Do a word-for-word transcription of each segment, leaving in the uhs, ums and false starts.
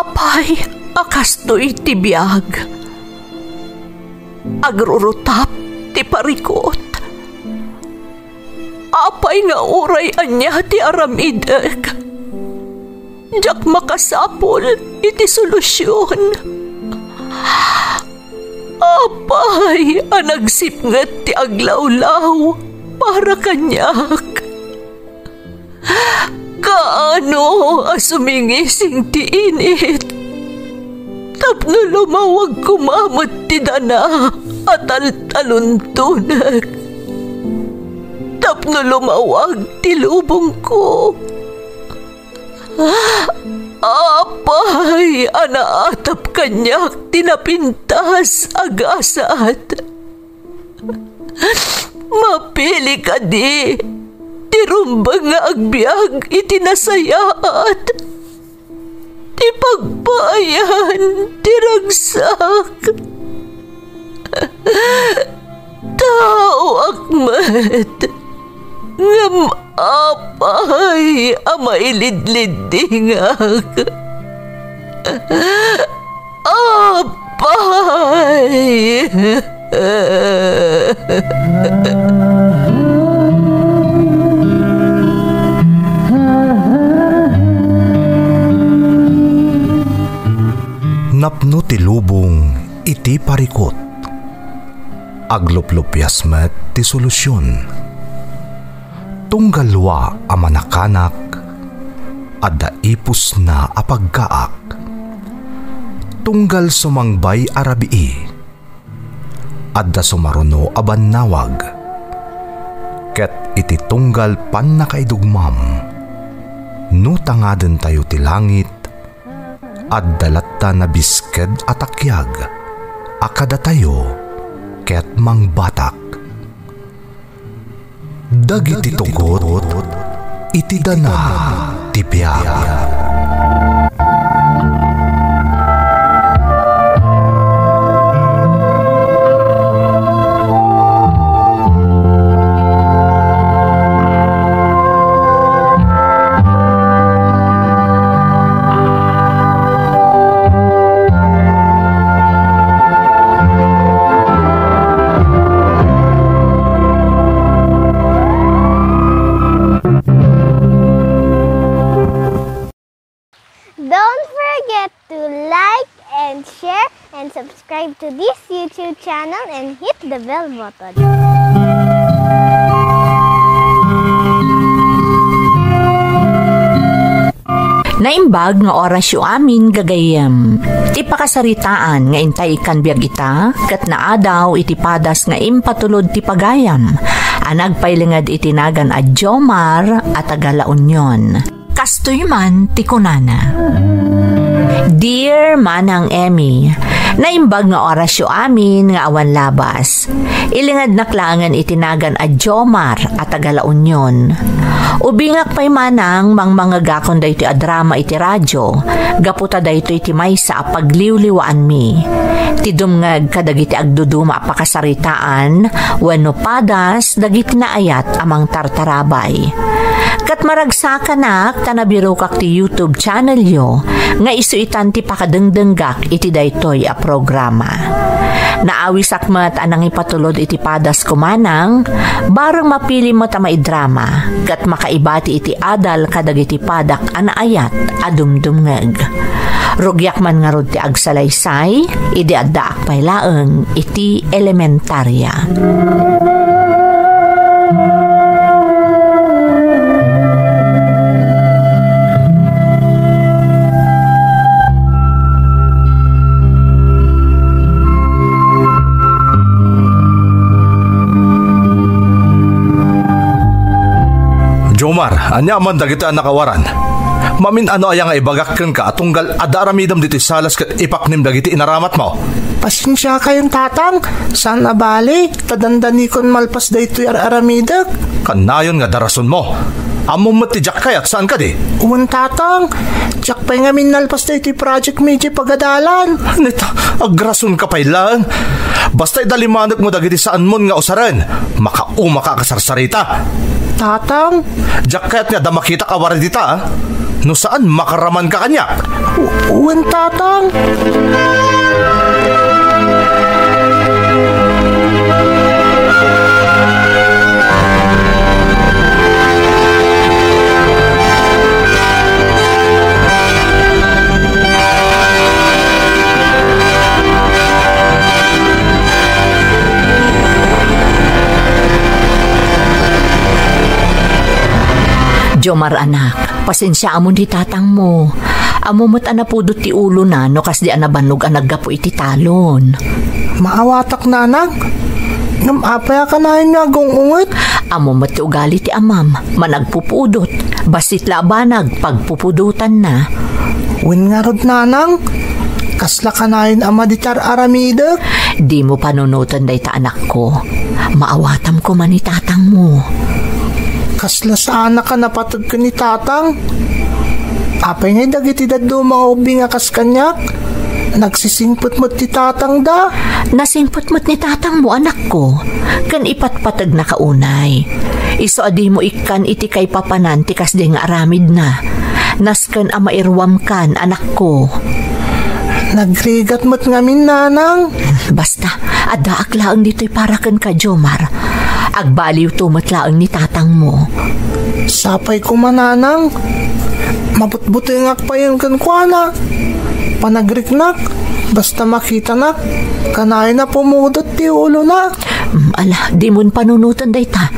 Apay a kastoy ti biag? Agrurutap ti parikut. Apay nga uray ania ti aramidek, diak makasapul iti solusion. Apay a nagsipnget ti aglawlaw para kaniak? Kaano a sumingising ti init tapno lumawag koma met ti dana a taltaluntonek, tapno lumawag ti lubongko? Apay a naatap kaniak ti napintas a gasat? Mapili kadi ti rumbeng nga agbiag iti nasayaat, ti pagpaayan ti ragsak? Taoak met, ngem apay a mailidliddingak? Apay! Napno ti lubong iti parikut. Agluplupias met ti solusion. Tunggal lua a manakanak, adda ipusna a paggaak. Tunggal sumangbay a rabii, adda sumaruno a bannawag. Ket iti tunggal pannakaidugmam, no tangadentayo ti langit, adda latta nabisked a takiag a kadatayo ket mangbatak. Dagiti tugot iti dana ti biag. Don't forget to like and share and subscribe to this YouTube channel and hit the bell button. Naimbag nga orasyo amin, gagayyem. Ti pakasaritaan nga intay ikkan biag ita, ket naadaw iti padas nga impatulod ti pagayam a nagpailinged iti nagan a Jomar a taga La Union. Kastoy man ti kunana, "Dear Manang Emmy, naimbag nga orasyo amin nga awan labas. Ilingednak laengen iti nagan a Jomar a taga La Union. Ubingak pay manang mangmangegakon daytoy a drama iti radyo, gapu ta daytoy ti maysa a pagliwliwaanmi. Ti dumngeg kadagiti agduduma a pakasaritaan wenno padas dagiti naayat a mangtartarabay. Ket maragsakanak ta nabirokak ti YouTube channelyo nga isu itan ti pakadengdenggak iti daytoy a programa. Naawisak met a nangipatulod iti padasko manang, bareng mapili met a maidrama ket makaibati iti adal kadagiti padak a naayat a dumdumngeg. Rugiak man ngarud ti agsalaysay idi addaak pay laeng iti elementaria." Jomar, ania man dagitoy a nakawaran? Mamin-ano aya nga ibagak kenka a tunggal adda aramidem ditoy salas ket ipaknem dagiti inaramatmo? Pasensiakayon, Tatang. Saan a bale, ta dandanikon malpas daytoy ar-aramidek. Kanayon nga darasonmo. Ammom met ti diak kayat, saan kadi? Wen, Tatang. Diak pay ngamin nalpas daytoy project mi idiay pagadalan. Neta, agrasonka pay laeng. Basta idalimanekmo dagiti saanmon nga usaren, makaumaka a kasarsarita. Tatang. Diak kayat nga adda makitak a wara dita, a? No saan, makaramanka kaniak. Wen, Tatang. Jomar, anak, pasensiaamon ti tatangmo. Ammo met a napudot ti ulona no kasdi a nabannog a naggapu iti talon. Maawatak, nanang. Ngem apay a kanayon nga agung-unget? Ammo met ti ugali ti amam, managpupudot. Bassit la a banag, pagpupudotanna. Wen ngarud, nanang, kasla kanayon a madi ti ar-aramidek? Dimo panunoten dayta, anakko. Maawatam koma ni tatangmo. Kasla saanak a napateg ken ni tatang? Apay ngay dagiti dadduma nga ubbing a kas kaniak? Nagsisingpet met ti tatangda. Nasingpet met ni tatangmo, anakko, ken ipatpategnaka unay. Isu a dimo ikkan iti kaipapanan ti kasdi nga aramidna. Nasken a mairuamkan, anakko. Nagrigat met ngamin, nanang. Basta, addaak laeng ditoy para kenka, Jomar. Agbaliwto met laeng ni tatangmo. Sapay koma, nanang. Mabutbutengak payen kenkuana. Panagriknak, basta makitanak, kanayon a pumudot ti ulona. Mm, ala, dimon panunoten dayta.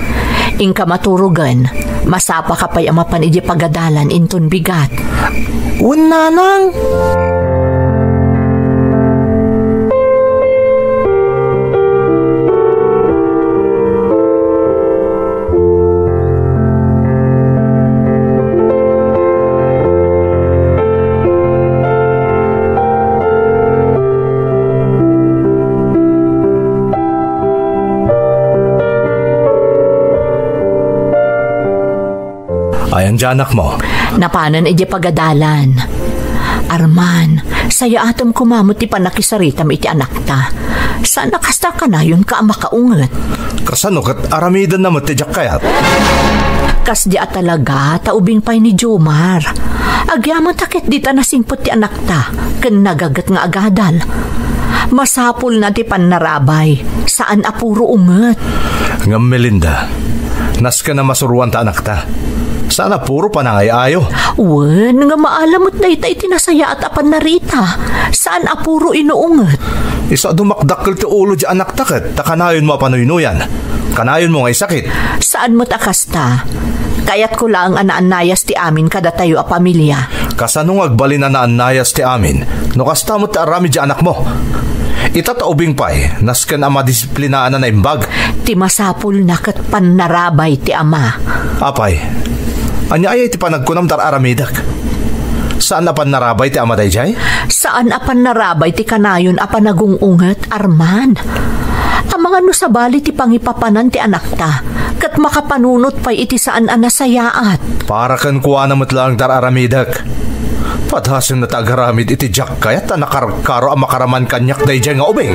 Inka maturogen, masapaka pay a mapan idiay pagadalan inton bigat. Wen, nanang. Ayan diay anakmo? Napanen idiay pagadalan. Arman, sayaatem koma met ti pannakisaritam iti anakta. Saan a kasta kanayonka a makaunget. Kasano ket aramidenna met ti diak kayat? Kasdi a talaga, ta ubing pay ni Jomar. Agyamenta ket dita nasingpet ti anakta, ken nagaget nga agadal. Masapulna ti pannarabay, saan a puro unget. Ngem Melinda, nasken a masuroan ta anakta. Saan a puro panangay-ayo. Wen, nga maala met dayta iti nasayaat a pannarita. Saan a puro inuunget. Isu a dumakdakkel ti ulo diay anakta ket ta kanayonmo a panuynoyan. Kanayonmo nga isakit. Saan met a kasta. Kayatko laeng a naannayas ti amin kadatayo a pamilia. Kasano nga agbalin a naannayas ti amin no kasta met ti aramid diay anakmo? Ita ta ubing pay, nasken a madisiplinaanna naimbag. Ti masapulna ket pannarabay ti ama. Apay, ania aya iti panagkunam ta ar-aramidek? Saan a pannarabay ti ama daydiay? Saan a pannarabay ti kanayon a panagung-unget, Arman. Amangan no sabali ti pangipapanan ti anakta, ket makapanunot pay iti saan a nasayaat. Para kenkuana met laeng ti ar-aramidek. Padasenna ti agaramid iti diak kayat a nakarkaro a makaraman kaniak daydiay nga ubing.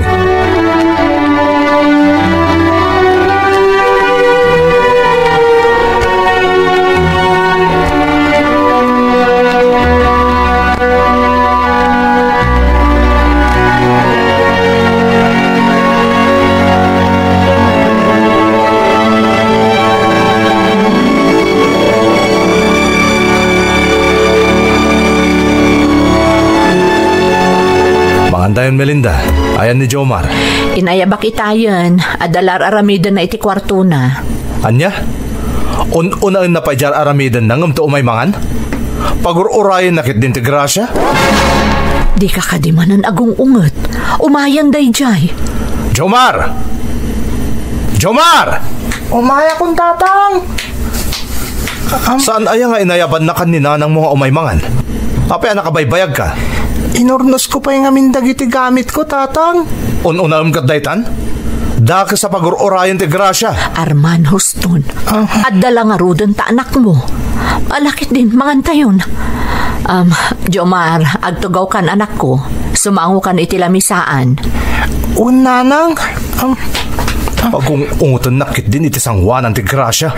Mangantayon, Melinda. Ayan ni Jomar. Inayabak itayen, adda la ar-aramidenna iti kuartona. Ania? Un-unaenna pay diay ar-aramidenna ngem ta umay mangan? Pagur-urayenna ketdin ti grasia? Dika kadi manen agung-unget. Umayen daydiay. Jomar! Jomar! Umayakon, Tatang! Am- Saan aya nga inayabannakan ni nanangmo nga umay mangan? Apay a nakabaybayagka? Inurnosko pay ngamin dagiti gamitko, Tatang. Un-unaem ket daytan? Dakes a pagur-urayen ti grasia. Arman, huston. Ah. Adda la ngaruden ta anakmo. Ala ketdin, mangantayon. Am, Jomar, agtugawkan, anakko. Sumangokan iti lamisaan. Wen, nanang. Am, ah. Pagung-ungetennak ketdin iti sangoanan ti grasia.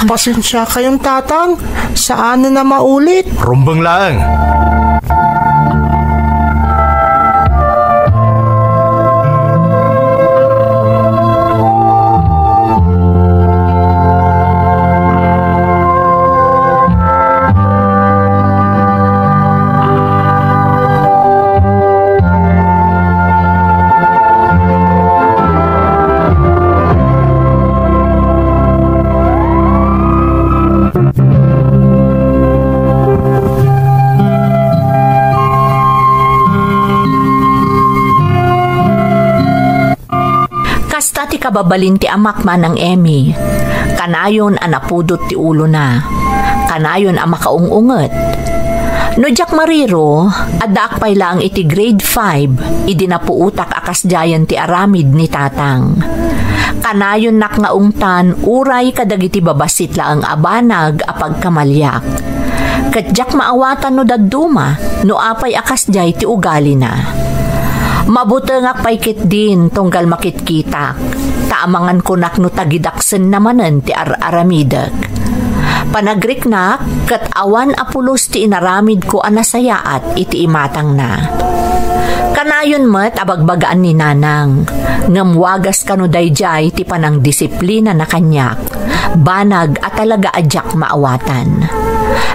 Pasensiakayon, Tatang. Saanen a maulit. Rumbeng laeng. Kasta ti kababalin ti amak, Manang Emmy. Kanayon a napudot ti ulona. Kanayon a makaung-unget. No diak mariro, addaak pay laeng iti grade five, idi napuotak a kasdiayen ti aramid ni Tatang. Kanayonnak nga ungtan uray kadagiti babassit laeng a banag a pagkamaliak. Ket diak maawatan no dadduma, no apay a kasdiay ti ugalina. Mabutengak pay ketdin tunggal makitkitak, ta amangan kunak no tagidaksenna manen ti ar-aramidek. Panagriknak ket awan a pulos ti inaramidko a nasayaat iti imatangna. Kanayon met a bagbagaan ni Nanang, ngem wagas kano daydiay ti panangdisiplinana kaniak, banag a talaga a diak maawatan.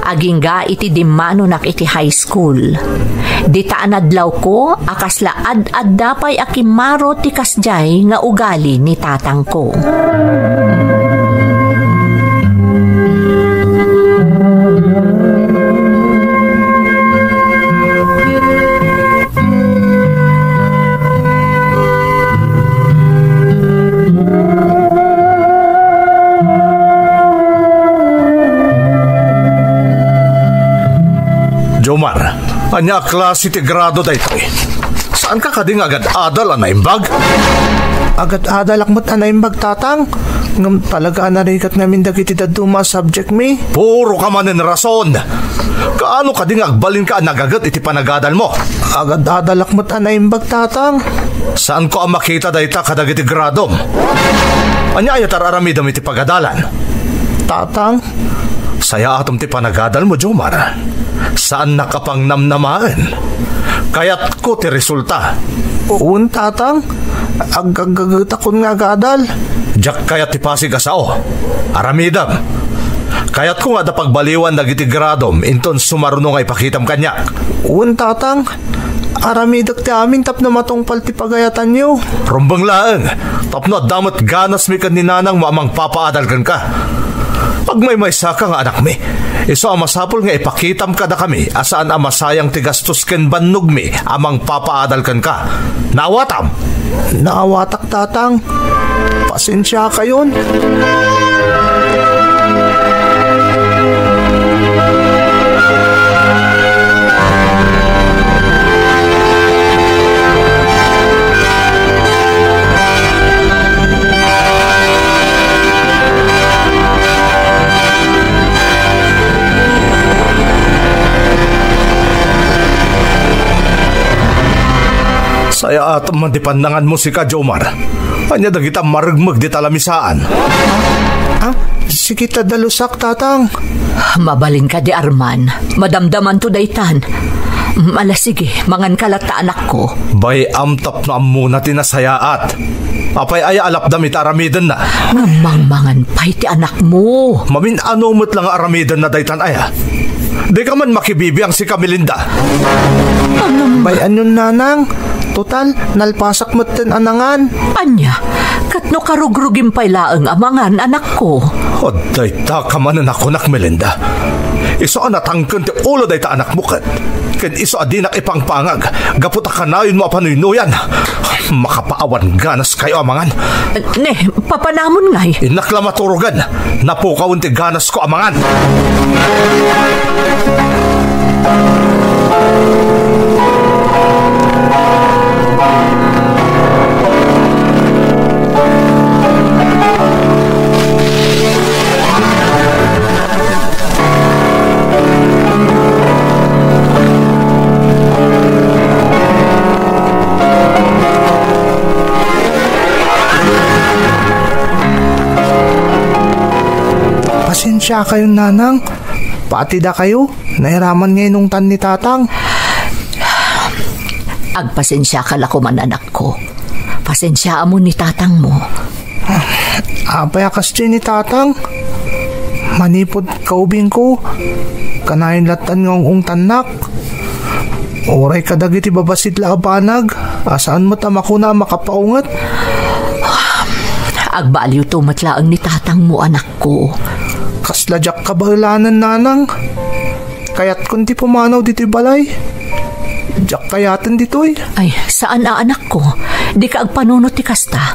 Agingga iti dimmanonak iti high school. Dita a nadlawko a kasla ad-adda pay a kimmaro ti kasdiay nga ugali ni tatangko. Jomar, ania a klase ti grado daytoy? Saanka kadi nga agad-adal a naimbag? Agad-adalak met a naimbag, Tatang. Ngem talaga a narigat ngamin dagiti dadduma a subject mi. Puro ka manen rason. Kaano kadi nga agbalinka a nagaget iti panagadalmo? Agad-adalak met a naimbag, Tatang. Saanko a makita dayta kadagiti gradom. Ania aya ti ar-aramidem iti pagadalan? Tatang. Sayaatem ti panagadalmo, Jomar. Saannak a pangnamnamaen. Kayatko ti resulta. Wen, Tatang. Ag-, aggagetakon nga agadal. Diak kayat ti pasig a sao. Aramidem. Kayatko nga adda pagbaliwan dagiti gradom inton sumaruno nga ipakitam kaniak. Wen, Tatang. Aramidek ti amin tapno matungpal ti pagayatanyo. Rumbeng laeng, tapno adda met ganasmi ken ni nanangmo a mangpapaadal kenka. Agmaymaysaka nga anakmi. Isu a masapul nga ipakitam kadakami a saan a masayang ti gastos ken bannogmi a mangpapaadal kenka. Naawatam? Naawatak, Tatang. Pasensiakayon. Sayaat man ti pannanganmo sika, Jomar. Ania dagita marmeg dita lamisaan? Ah, sige ta dalusak, Tatang. Mabalin kadi, Arman. Madamdamanto daytan. Mm, ala, sige, manganka latta, anakko. Bay-am tapno ammona ti nasayaat. Apay aya a lapdam ita aramidenna? Ngem mangmangan pay ti anakmo. Mamin-ano met la nga aramidenna daytan aya? Dika man makibibiang sika, Melinda. Bay-anyon, Nanang. Total, nalpasak metten a nangan. Ania, ket no karugrugim pay laeng a mangan, anakko? O, dayta ka manen a kunak, Melinda. Isu a natangken ti ulo dayta anakmo ket, ken isu a dinak ipangpangag gapu ta kanayonmo a panuynoyan. Makapaawan ganas kayo a mangan. Ne, papanamon ngay? Innak la maturogen. Napukawen ti ganasko a mangan. Siya kayo, nanang. Pati dakayo, nairaman nga inungtan ni tatang. Agpasensiaka la koman, anakko. Pasensiaam ni tatangmo. Apay a kasdi ni tatang? Manipud kaubingko, kanayon lattan nga ung-ungtannak. Uray kadagiti babasit la a banag, a saan met a makuna a makapaunget. Agbaliwto met laeng ni tatangmo, anakko. Kasla diak kabaelanen, nanang. Kayatkon ti pumanaw ditoy balay. Diak kayaten ditoy. Ay, saan a, anakko. Dika agpanunot ti kasta.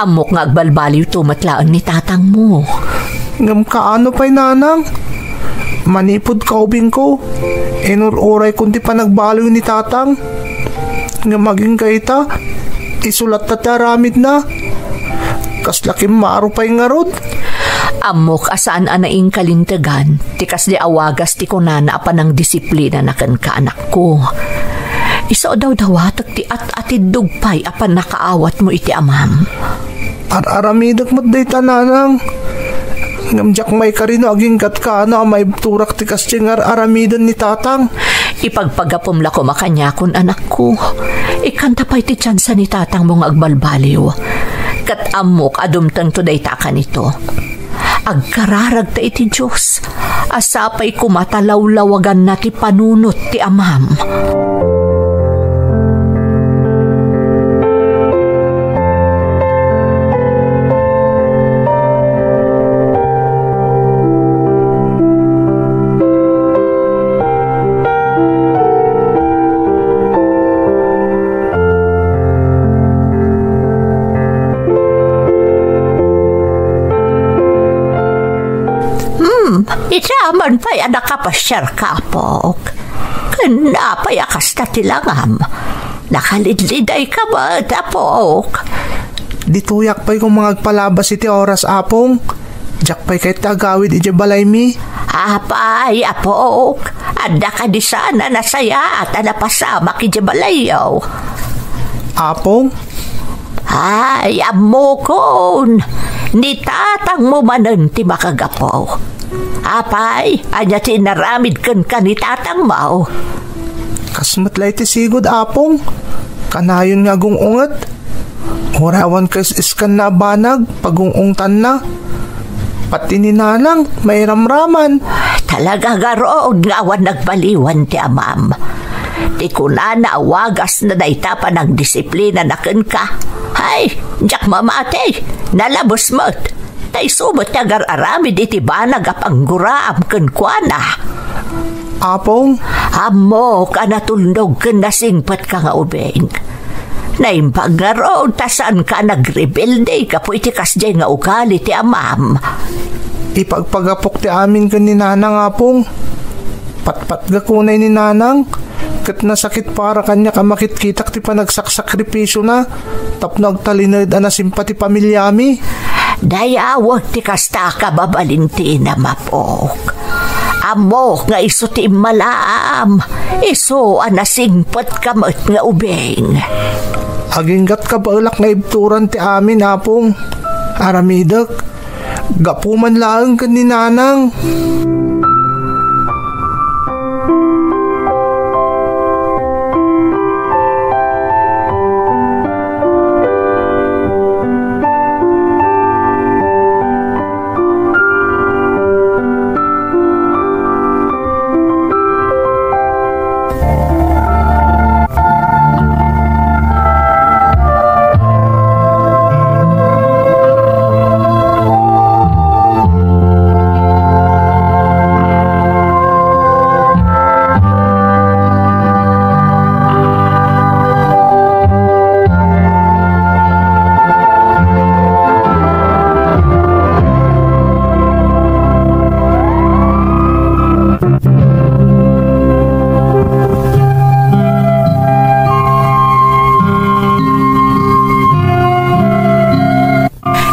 Ammok nga agbalbaliwto met laeng ni tatangmo. Ngem kaano pay, nanang? Manipud kaubingko, inur-uraykon ti panagbaliw ni tatang. Ngem agingga ita, isu latta ti aramidna. Kasla kimmaro pay ngarud. Ammok a saan a naingkalintegan ti kasdi a wagas ti kunana a panangdisiplinana kenka, anakko. Isu a dawdawatek ti at-atiddog pay a pannakaawatmo iti amam. Ar-aramidek met dayta, nanang. Ngem diak maikari no agingga't kaano a maibturak ti kasdi nga ar-aramiden ni tatang. Ipagpagapum la koma kaniakon, anakko. Ikkanta pay ti tiansa ni tatangmo nga agbalbaliw. Ket ammok a dumtengto dayta a kanito. Agkararagta iti Dios a sapay koma ta lawlawaganna ti panunot ti amam. Hmm, iti aman pay a nakapasiarka, apok. Ken apay a kasta ti langam? Nakalidlidayka met, apok. Ditoyak pay koma nga agpalabas iti oras, apong. Diak pay ket agawid idiay balaymi. Apay, apok, adda kadi saan a nasayaat a napasamak idiay balayyo? Apong? Ay, ammokon, ni tatangmo manen ti makagapu. Apay, ania ti inaramid kenka ni tatangmo? Kas met la iti sigud, apong. Kanayon nga agung-unget. Uray awan kaisiskanna a banag, pagung-ungtanna. Pati ni nanang, mairamraman. Talaga ngarud nga awan nagbaliwan ti amam. Ti kunana a wagasna dayta panangdisiplinana kenka. Ay, diak mamati. Nalabes met. Ta isu met ti agar-aramid iti banag a pangguraam kenkuana. Apong? Ammok a natulnog ken nasingpetka nga ubing. Naimbag ngarud ta saanka a nagrebelde gapu iti kasdiay nga ugali ti amam. Ipagpagapok ti amin ken ni nanang, apong. Patpatgak unay ni nanang, ket nasakit para kaniak a makitkitak ti panagsaksakripisona tapno agtalinaed a nasimpa ti pamilyami. Dayawek ti kasta a kababalintinam, apok. Ammok nga isu ti immalaam, isu a nasingpetka met nga ubing. Aginggat kabaelak nga ibturan ti amin, apong. Aramidek. Gapu man laeng ken ni nanang.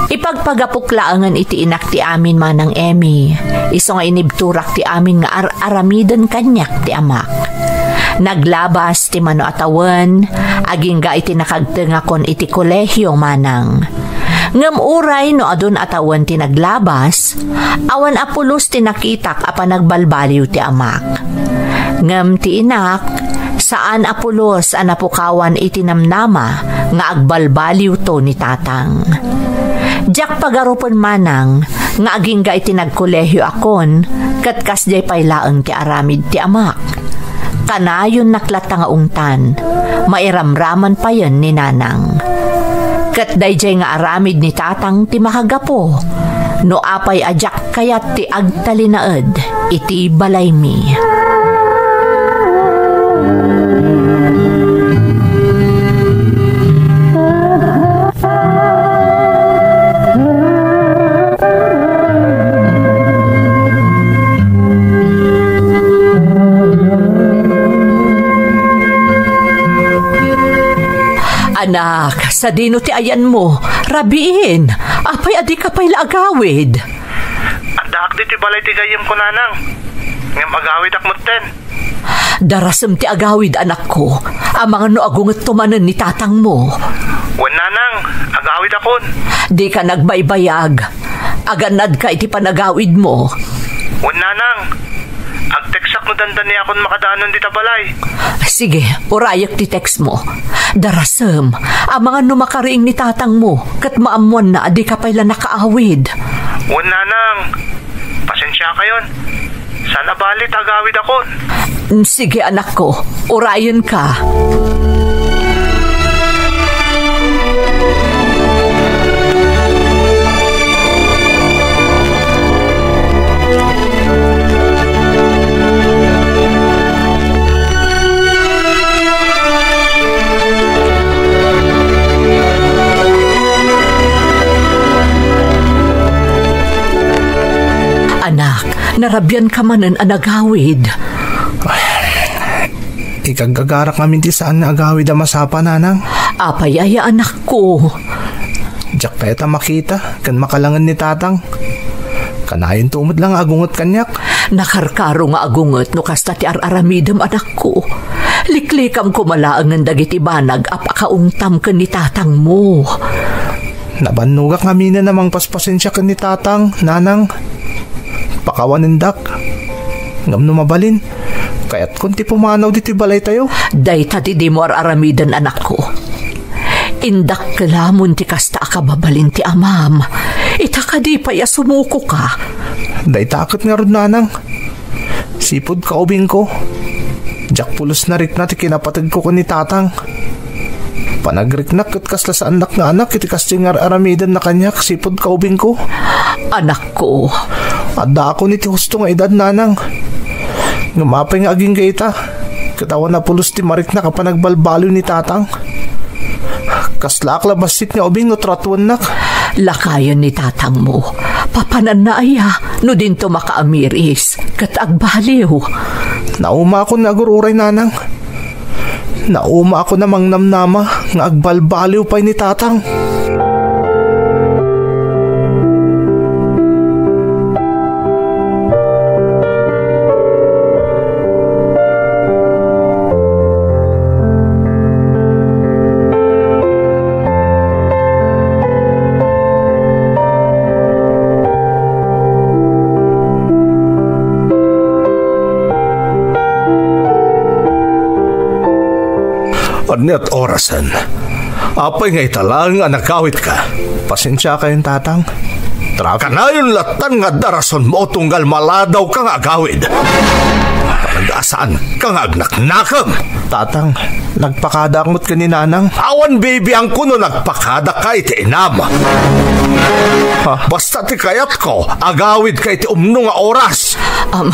Ipagpagapok laengen iti inak ti amin, Manang Emmy, isu nga inibturak ti amin nga ar-aramiden kaniak ti amak. Naglabas ti mano a tawen, agingga iti nakagtengakon iti kolehio, Manang. Ngem uray no adun a tawen ti naglabas, awan a pulos ti nakitak a panagbalbaliw ti amak. Ngem ti inak, saan a pulos a napukawan iti namnama nga agbalbaliwto ni tatang. Diak pagarupen manang nga agingga iti nagkolehio akon ket kasdiay pay laeng ti aramid ti amak. Kanayonnak latta nga ungtan, mairamraman payen ni nanang. Ket daydiay nga aramid ni tatang ti makagapu no apay a diak kayat ti agtalinaed iti balaymi. Anak, sadino ti ayanmo? Rabiin, apay a dika pay la agawid? Addaak ditoy balay ti gayyemko, nanang. Ngem agawidak metten. Darasem ti agawid, anakko. Amangan no agungetto manen ni tatangmo. Wen, nanang, agawidakon. Dika nagbaybayag. Agannadka iti panagawidmo. Wen, nanang, agteksak no dandaniakon makadanon dita balay. Sige, urayek ti text mo. Darasem, amangan no makariing ni tatangmo, ket maammoanna a dika pay la nakaawid. Wen, nanang, pasensiakayon. Saan a bali ta agawidakon. Mm, sige, anakko, urayenka. Anak, narabian ka manen a nagawid. Ay, ikagagarak ngamin ti saan nga agawid a masapa, nanang. Apay aya, anakko? Diak kayat a makita ken makalangen ni tatang. Kanayonto met la nga agunget kaniak. Nakarkaro nga agunget no kasta ti ar-aramidem, anakko. Liklikam koma laengen dagiti banag a pakaungtam ken ni tatangmo. Nabannogak ngaminen a mangpaspasensia ken ni tatang, nanang. Pakawanendak. Ngem no mabalin, kayatkon ti pumanaw ditoy balaytayo. Dayta ti dimo ar-aramiden, anakko. Indakkelamon ti kasta a kababalin ti amam. Ita kadi pay a sumukoka? Dayta ket ngarud, nanang. Sipud kaubingko, diak pulos narikna ti kinapategko ken ni tatang. Panagriknak ket kasla saannak nga anak iti kasdiay nga ar-aramidenna kaniak sipud kaubingko. Anakko. Addaakon iti husto nga edad, nanang. Ngem apay nga agingga ita, ket awan a pulos ti mariknak a panagbalbaliw ni tatang. Kaslaak la bassit nga ubing no tratuennak. Lakayen ni tatangmo. Papananna aya no dinto makaamiris ket agbaliw? Naumaakon nga agur-uray, nanang. Naumaakon a mangnamnama nga agbalbaliw pay ni tatang. Ania ti orasen? Apay nga ita laeng a nagawidka? Pasensiakayon, tatang. Tra-, kanayon lattan nga adda rasonmo tunggal maladawka nga agawid. Talaga a saanka nga agnaknakem. Tatang, nagpakadaak met ken ni nanang. Awan bibiangko no nagpakadaka iti inam. Ha? Basta ti kayatko, agawidka iti umno nga oras. Am,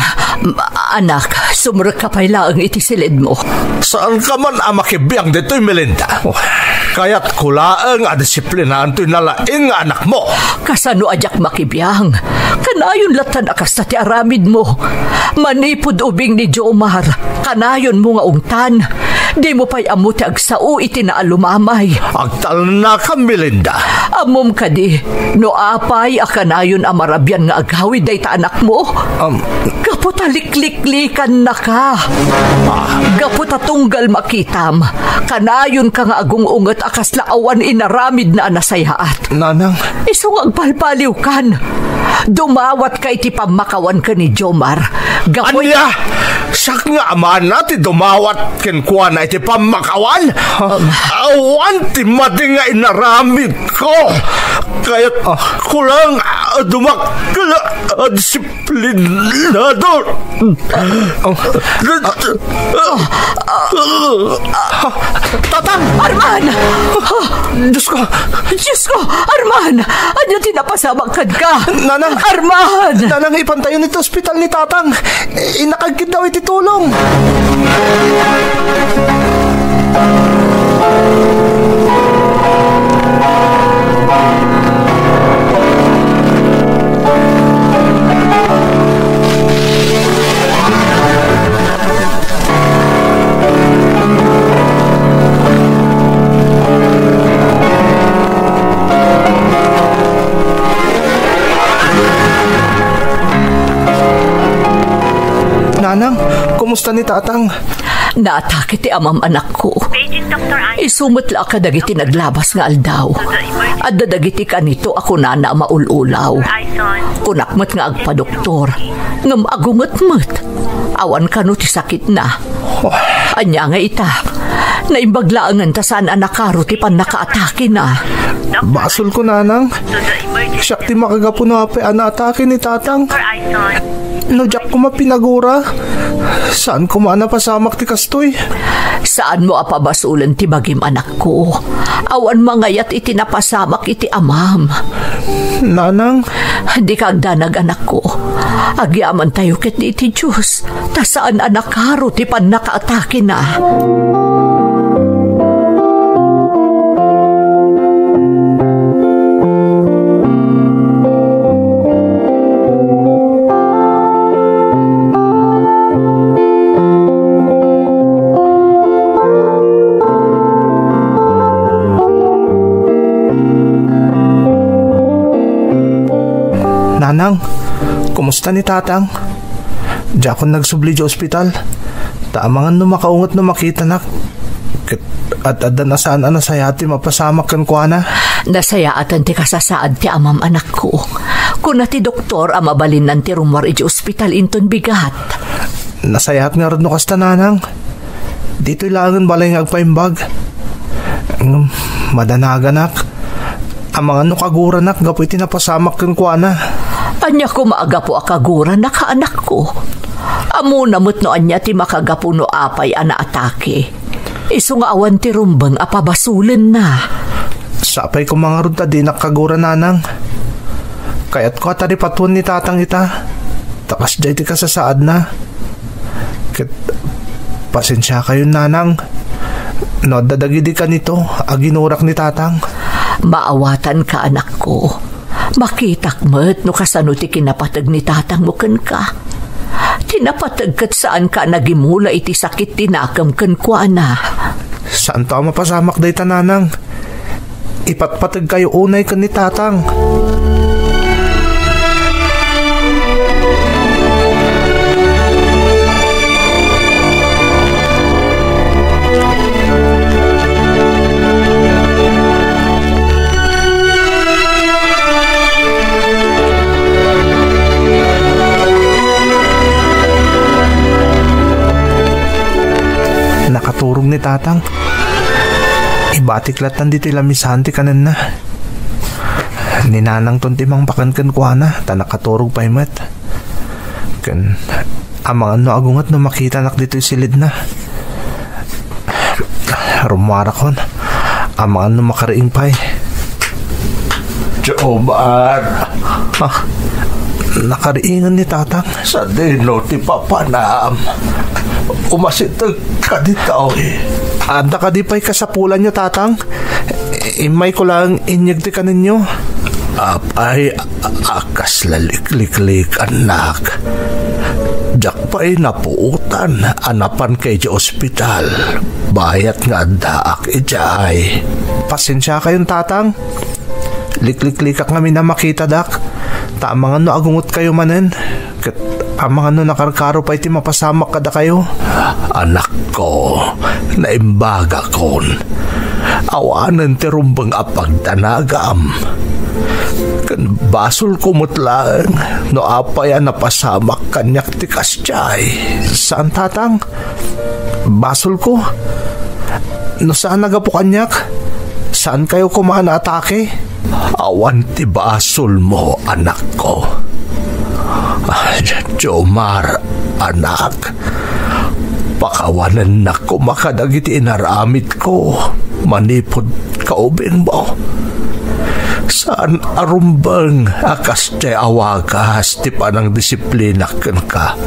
anak, sumrekka pay laeng iti silidmo. Saanka man a makibiang ditoy, Melinda. Kayatko laeng a disiplinaen toy nalaing nga anakmo. Kasano a diak makibiang? Kanayon lattan a kasta ti aramidmo. Manipud ubing ni Jomar, kanayonmo nga ungtan. Dimo pay ammo ti agsao iti naalumamay. Agtalnakam, Melinda. Ammom kadi, no apay a kanayon a marabian nga agawid dayta anakmo? Am, Gapu Gapu ta likliklikannaka. Gapu ta tunggal makitam, kanayonka nga agung-unget a kasla awan inaramidna a nasayaat. Nanang. Isu nga agpalpaliwkan. Dumawatka iti pammakawan ken ni Jomar. Gapu iti Ania? Siak nga amana ti dumawat kenkuana iti pammakawan? Awan ti madi nga inaramidko. Kayat Ah. ko lang a dumakkel a disiplinado. Oh. Tatang! Arman! Diyos ko! Diyos ko! Arman! Ania ti napasamak kenka? Nanang! Arman! Nanang, ipantayon iti ospital ni Tatang. Inakagkit daw iti tulong. Nanang, kumusta ni Tatang? Naatake ti amam, anakko. Isu met la a kadagiti naglabas nga aldaw. Adda dagiti kanito a kunana a maul-ulaw. Kunak met nga agpadoktor, ngem agunget met. Awan kano ti sakitna. Ania nga ita? Naimbag laengen ta saan a nakaro ti pannakaatakena. Basolko, Nanang. Siak ti makagapu no apay a naatake ni Tatang. No diak koma pinagura, saan koma a napasamak ti kastoy. Saanmo a pabasolen ti bagim, anakko. Awan mangayat iti napasamak iti amam. Nanang. Dika agdanag, anakko. Agyamantayo ket iti Dios, ta saan a nakaro ti pannakaatakena. Nanang, kumusta ni Tatang? Diakon nagsubli idiay ospital. Ta amangan no makaunget no makitanak. Ket ad-addan a saan a nasayaat ti mapasamak kenkuana. Nasayaatan ti kasasaad ti amam, anakko. Kuna ti doktor a mabalinnan ti rummuar idiay ospital inton bigat. Nasayaat ngarud no kasta, Nanang. Ditoy laengen balay nga agpaimbag. Ngem, madanaganak. Amangan no kaguranak gapu iti napasamak kenkuana. Ania koma a gapu a kaguranak, anakko? Ammona met no ania ti makagapu no apay a naatake. Isu nga awan ti rumbeng a pabasolenna. Sapay koma ngarud ta dinak kagura, Nanang. Kayatko a taripatoen ni Tatang ita. Ta kasdiay ti kasasaadna. Ket pasensiakayon, Nanang, no adda dagidi kanito a ginurak ni Tatang. Maawatanka, anakko. Makitak met no kasano ti kinapateg ni Tatangmo kenka. Ti napateg ket saanka a nagimula iti sakit ti nakem kenkuana. Saanto a mapasamak dayta, Nanang. Ipatpategkayo unay ken ni Tatang. Nakaturog ni Tatang. Ibatik lattan ditoy lamisaan ti kanenna. Ni Nanangton ti mangpakan kenkuana, ta nakaturog pay met. Ken amangan no agunget no makitanak ditoy silidna. Rummuarakon. Amangan no makariing pay. Jomar. Ah, nakariingen ni Tatang. Sadino ti papanam? Umasiteg ka ditoy. Adda kadi pay kasapulanyo, Tatang? Immayko lang inyeg ti kaninyo. Apay, a-, a-, kasla likliklik, annak. Diak pay napuotan a napanka idiay ospital. Bayat nga addaak idiay. Pasensiakayon, Tatang. Likliklikak ngamin a makitadak. Ta amangan no agungetkayo manen. Ket Amangan no nakarkaro pay ti mapasamak kadakayo. Anakko, naimbagakon. Awanen ti rumbeng a pagdanagam. Ken basolko met laeng no apay a napasamak kaniak ti kasdiay. Saan, Tatang? Basolko? No saan a gapu kaniak, saankayo koma a naatake? Awan ti basolmo, anakko. Ah, Jomar, anak, pakawanennak koma kadagiti inaramidko manipud kaubingmo. Saan a rumbeng a kasdiay a wagas ti panangdisiplinak kenka.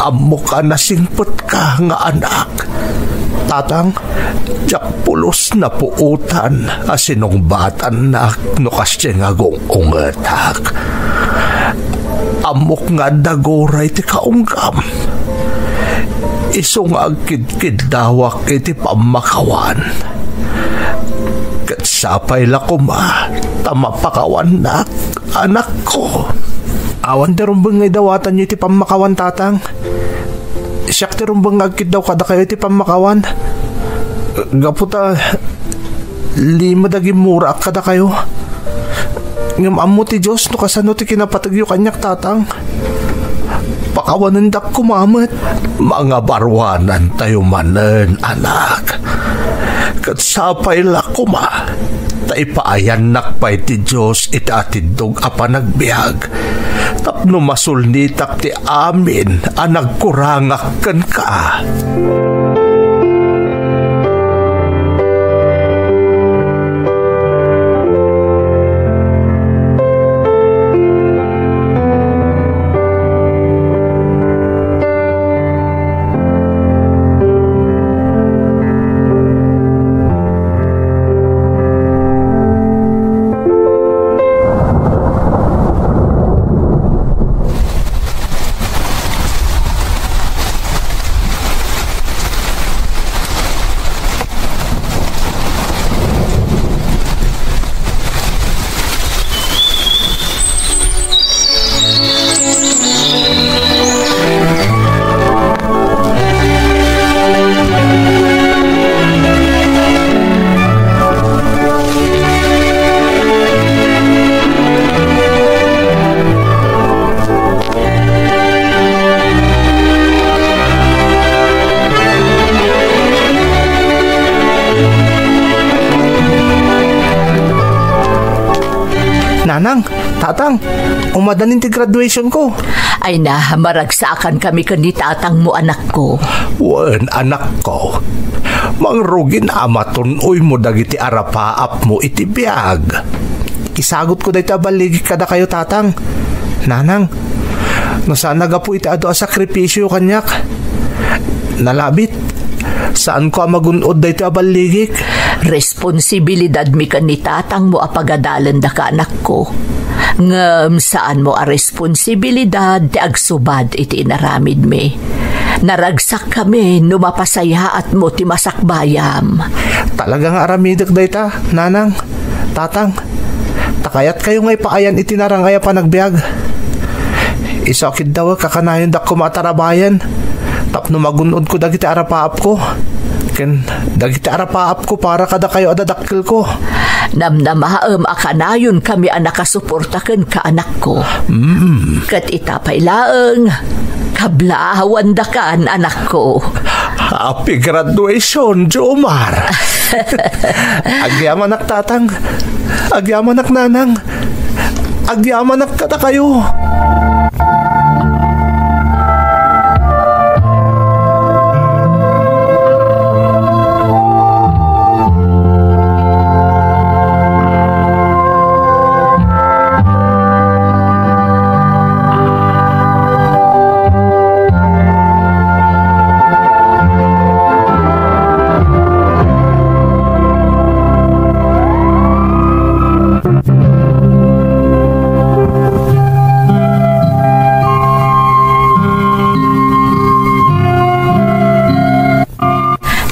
Ammok a nasingpetka nga anak. Tatang, diak pulos napuotan a sinungbatannak no kasdiay nga agung-ungetak. Ammok nga adda guray ti kaunggam. Isu nga agkidkiddawak iti pammakawan. Ket sapay la koma ta mapakawannak, anakko. Awan ti rumbeng nga idawatanyo iti pammakawan, Tatang. Siak ti rumbeng nga agkiddaw kadakayo iti pammakawan. Gapu ta lima da gimmuraak kadakayo. Ngem ammo ti Dios no kasano ti kinapategyo kaniak, Tatang. Pakawanendak koma met. Mangabaruanantayo manen, anak. Ket sapay la koma ta ipaayannak pay ti Dios iti atiddog a panagbiag tapno masulnitak ti amin a nagkurangak kenka. Nanang, Tatang, umadanin ti graduation ko. Ay na, maragsakan kami ken ni tatangmo, anakko. Wen, anakko. Mangrugin a matun-oymo dagiti arapaapmo iti biag. Isagutko dayta a balligik kadakayo, Tatang. Nanang, no saan a gapu iti adu a sakripisio kaniak, nalabit. Saanko a magun-od daytoy a balligik. Responsibilidadmi ken ni tatangmo a pagadalendaka, anakko. Ngem saanmo a responsibilidad ti agsubad iti inaramidmi. Naragsakkami no mapasayaatmo ti masakbayam. Talaga nga aramidek dayta, Nanang, Tatang. Ta kayatkayo nga ipaayan iti narang-ay a panagbiag. Isu a kiddawek a kanayondak koma a tarabayen tapno magun-odko dagiti arapaapko ken dagiti arapaapko para kadakayo a dadakkelko. Namnamaem a kanayonkami a nakasuporta kenka, anakko. Mm. Ket ita pay laeng, kablaawandaka, anakko. Happy graduation, Jomar! Agyamanak, Tatang. Agyamanak, Nanang. Agyamanak kadakayo.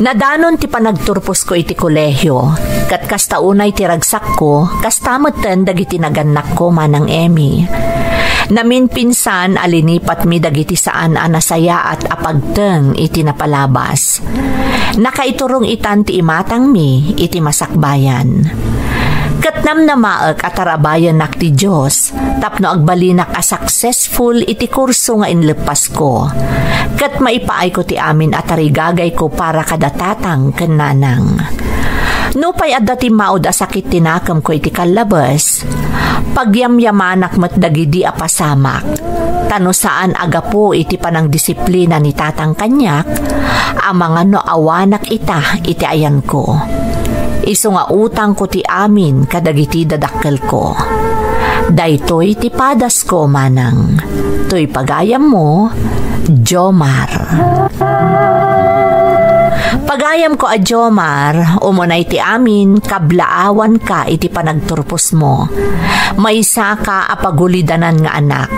Nadanon ti panagturposko iti kolehio, ket kasta unay ti ragsakko, kasta metten dagiti nagannakko, Manang Emmy. Naminpinsan a linipatmi dagiti saan a nasayaat a pagteng iti napalabas. Nakaiturong itan ti imatangmi iti masakbayan. Ket namnamaek a tarabayennak ti Dios tapno agbalinak a successful iti kurso nga inleppasko. Ket maipaayko ti amin a tarigagayko para kada tatang ken nanang. Nupay adda timmaud a sakit ti nakemko iti kallabes, pagyamyamanak met dagidi a pasamak. Ta no saan a gapu iti panangdisiplina ni tatang kaniak, amangan no awanak ita iti ayanko. Isu nga utangko ti amin kadagiti dadakkelko. Daytoy ti padasko, manang. Toy pagayammo, Jomar. Pagayamko a Jomar, umunay ti amin, kablaawanka iti panagturposmo. Maysaka a pagulidanan nga anak.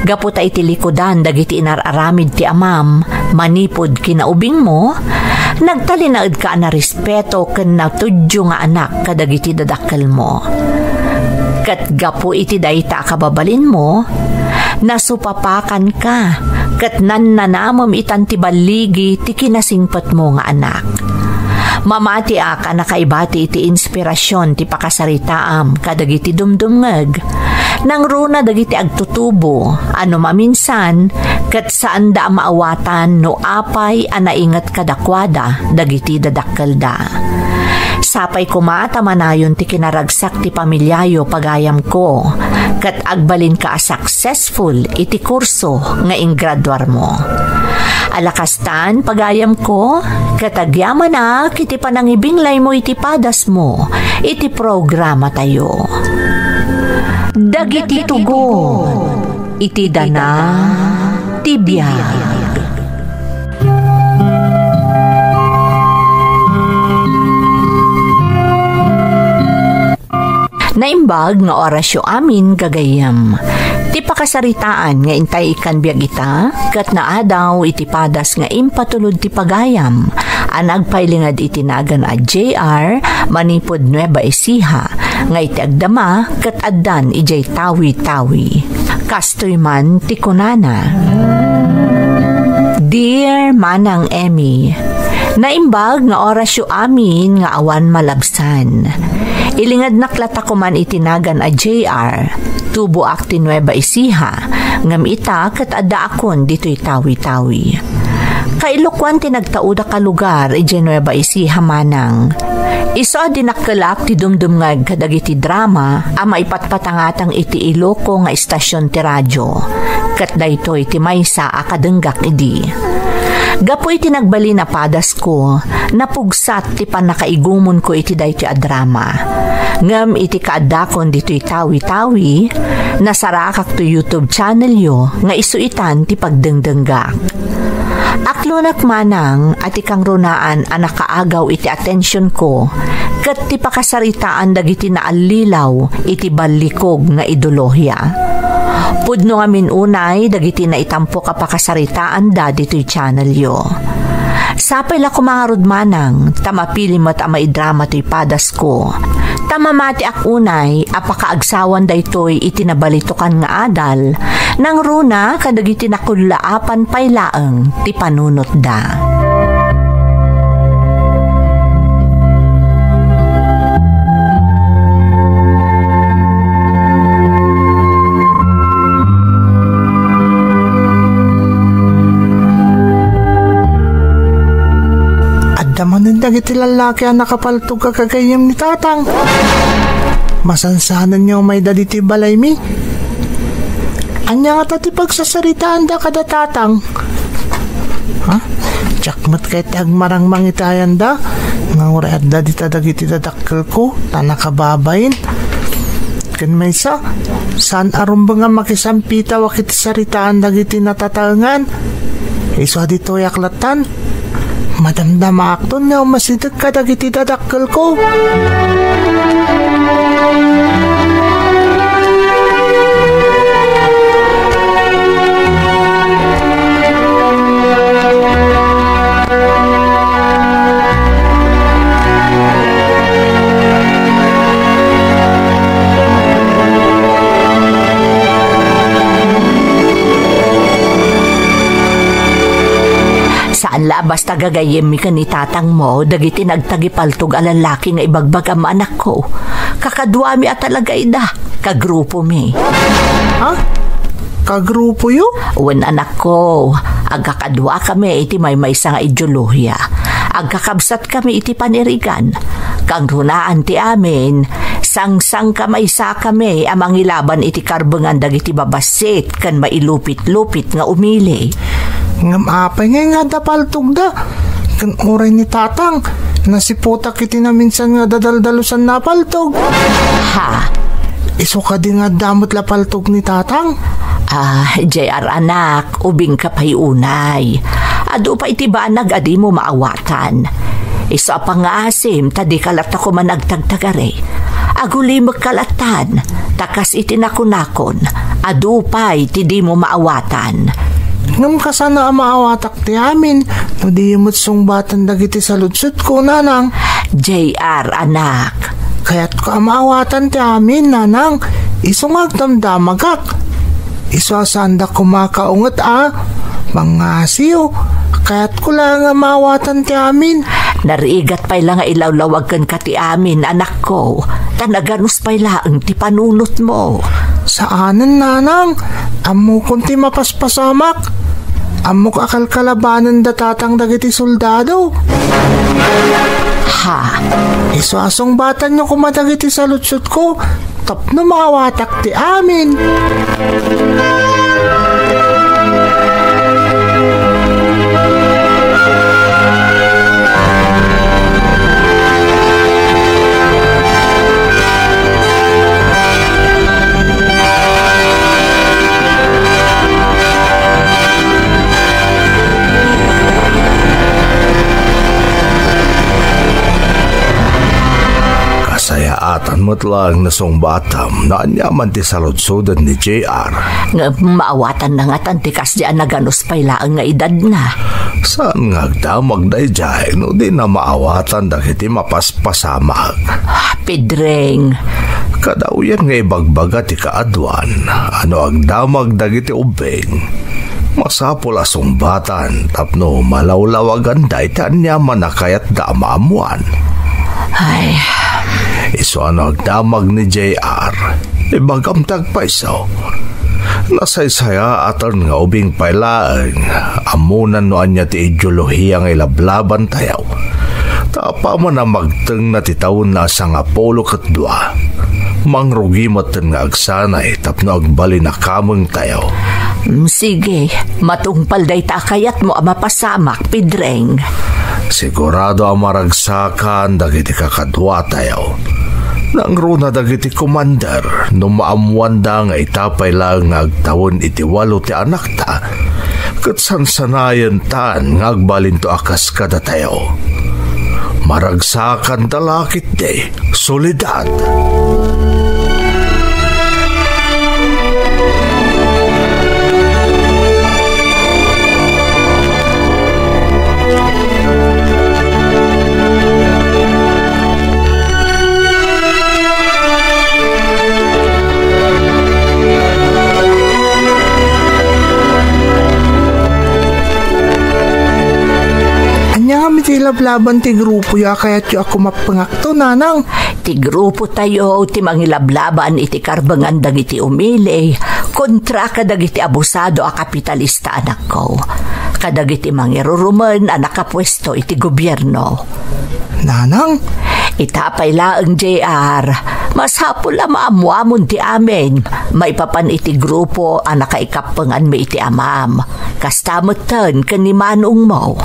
Gapu ta iti likudan dagiti inar-aramid ti amam, manipud kinaubingmo, nagtalinaedka a narespeto ken natudyo nga anak kadagiti dadakkelmo. Ket gapu iti dayta a kababalinmo, nasupapakanka ket nannanamem itan ti balligi ti kinasingpetmo nga anak. Mamatiak a nakaibati iti inspirasion ti pakasaritaam kadagiti dumdumngeg. Nangruna dagiti agtutubo a no maminsan ket saanda a maawatan no apay a nainget kadakuada dagiti dadakkelda. Sapay koma ta manayon ti kinaragsak ti pamiliayo, pagayamko, ket agbalinka a successful iti kurso nga ingraduarmo. Alakastan, pagayamko, ket agyamanak iti panangibinglaymo iti padasmo iti programatayo. Dagiti tugon iti dana ti biag. Naimbag nga orasyo amin, gagayyem. Ti pakasaritaan nga intay ikkan biag ita, ket naadaw iti padas nga impatulod ti pagayam a nagpailinged iti nagan a J R manipud Nueva Ecija, nga iti agdama ket addan idiay Tawi-Tawi. Kastoy man ti kunana, Dear Manang Emmy, naimbag nga orasyo amin nga awan malabsan. Ilingednak latta koman iti nagan a J R. Tuboak ti Nueva Ecija, ngem ita ket addaakon ditoy Tawi-Tawi. Kailokuan ti nagtaudak a lugar idiay Nueva Ecija, manang. Isu a dinakkelak ti dumdumngeg kadagiti drama a maipatpatangatang iti Iloco nga istasyon ti radio. Ket daytoy ti maysa a kadenggak idi. Gapu iti nagbalin a padasko, napugsat ti pannakaigumonko iti daytoy a drama. Ngem iti kaaddakon ditoy Tawi-Tawi, nasarakak to YouTube channelyo nga isu itan ti pagdengdenggak. Aklonak manang a ti kangrunaan a nakaagaw iti atensionko ket ti pakasaritaan dagiti naallilaw iti ballikog nga ideolohiya. Pudno ngamin unay dagiti naitampok a pakasaritaanda ditoy channelyo. Sapay la koma ngarud manang ta mapili met a maidrama toy padasko. Ta mamatiak unay a pakaagsawan daytoy iti nabalitokan nga adal, nangruna kadagiti nakullaapan pay laeng ti panunotda. Adda manen dagiti lallaki a nakapaltog a gagayyem ni Tatang. Masansanenyo mayda ditoy balaymi. Ania ngata ti pagsasaritaanda kada Tatang? Ha? Diak met kayat ti agmarangmang iti ayanda. Nga uray adda dita dagiti dadakkelko, ta nakababain. Ken maysa, saan a rumbeng a makisampitawak iti saritaan dagiti natataengan. Isu a ditoyak lattan, madamdamaakton nga umasideg kadagiti dadakkelko. Saan la a basta gagayyemmi ken ni tatangmo dagiti nagtagipaltog a lalaki nga ibagbagam, anakko. Kakaduami a talaga ida, kagrupomi. Ha? Kagrupoyo? Wen, anakko, agkakaduakami iti maymaysa nga ideolohiya. Agkakabsatkami iti panirigan. Kangrunaan ti amin, sangsangkamaysakami a mangilaban iti karbengan dagiti babassit ken mailupit-lupit nga umili. Ngem apay ngay nga adda paltogda? Ken uray ni tatang, nasiputak iti naminsan nga adda daldalusanna a paltog. Ha? Isu kadi nga adda met la paltog ni tatang? Ah, J R anak, ubingka pay unay. Adu pay ti banag a dimo maawatan. Isu a pangngaasim ta dika latta koma agtagtagari. Agulimekka lattan, ta kas iti nakunakon, adu pay ti dimo maawatan. Ngem kasano a maawatak ti amin no di met sungbatan dagiti saludsodko, nanang? J R, anak. Kayatko a maawatan ti amin, nanang. Isu nga agdamdamagak. Isu a saanda koma kaunget a pangngasiyo. Kayatko la nga maawatan ti amin. Narigat pay la nga ilawlawag kenka ti amin, anakko, ta naganus pay laeng ti panunotmo. Saanen, nanang. Ammokon ti mapaspasamak. Ammok a kalkalabanen da tatang dagiti soldado. Ha? Isu a sungbatanyo koma dagiti saludsodko tapno maawatak ti amin. Kasayaatan met laeng nasungbatam no aniaman ti saludsoden ni J R. Ngem maawatanna ngatan ti kasdiay a naganus pay laeng nga edadna. Saan nga agdamag daydiay no dina maawatan dagiti mapaspasamak. Pedring. Kada uyan nga ibagbaga ti kaaduan, a no agdamag dagiti ubbing, masapul a sungbatan tapno malawlawaganda iti aniaman a kayatda a maammoan. Ay. Isu a no agdamag ni J R, ibagam ti agpayso. Nasaysayaaten nga ubing pay laeng, ammonan no ania ti ideolohiya nga ilablabantayo. Ta apaman a magtengna ti tawenna a sangapulo ket dua, mangrugi metten nga agsanay tapno agbalin a kamengtayo. Mm, sige, matungpal dayta a kayatmo a mapasamak, Pedring. Sigurado a maragsakan dagiti kakaduatayo. Nangruna dagiti commander no maammoanda nga ita pay laeng nga agtawen iti walo ti anakta, ket sansanayentan nga agbalinto a kas kadatayo. Maragsakanta la ketdi, Soledad. Ania ngem iti lablaban ti grupoyo a kayatyo a kumappengakto, nanang? Ti grupotayo ti mangilablaban iti karbengan dagiti umili kontra kadagiti abusado a kapitalista, anakko, kadagiti mangirurumen a nakapuesto iti gobierno. Nanang? Ita pay laeng, J R, masapul a maammoamon ti amin maipapan iti grupo a nakaikappenganmi iti amam. Kasta metten ken ni manongmo.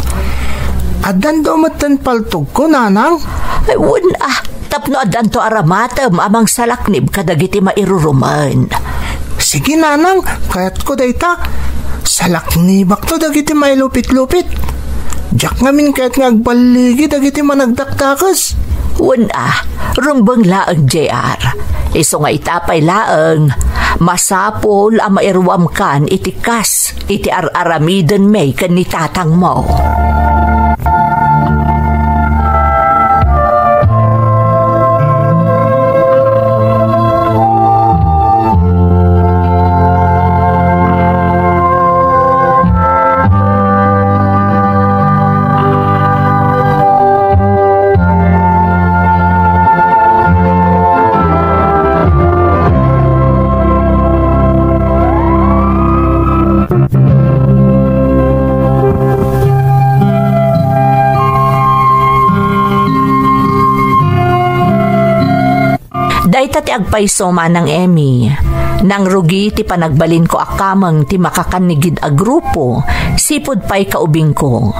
Addanto metten paltogko, nanang? Ay, wen a, tapno addanto aramatem a mangsalaknib kadagiti mairurumen. Sige, nanang, kayatko dayta. Salaknibakto dagiti mailupit-lupit. Diak ngamin kayat nga agballigi dagiti managdakdakes. Wen a, rumbeng laeng, J R. Isu nga ita pay laeng, masapul a mairuamkan iti kas iti ar-aramidenmi ken ni tatangmo. agpayso, Manang Emmy. Nangrugi ti panagbalinko a kameng ti makakannigid a grupo, sipud pay kaubingko.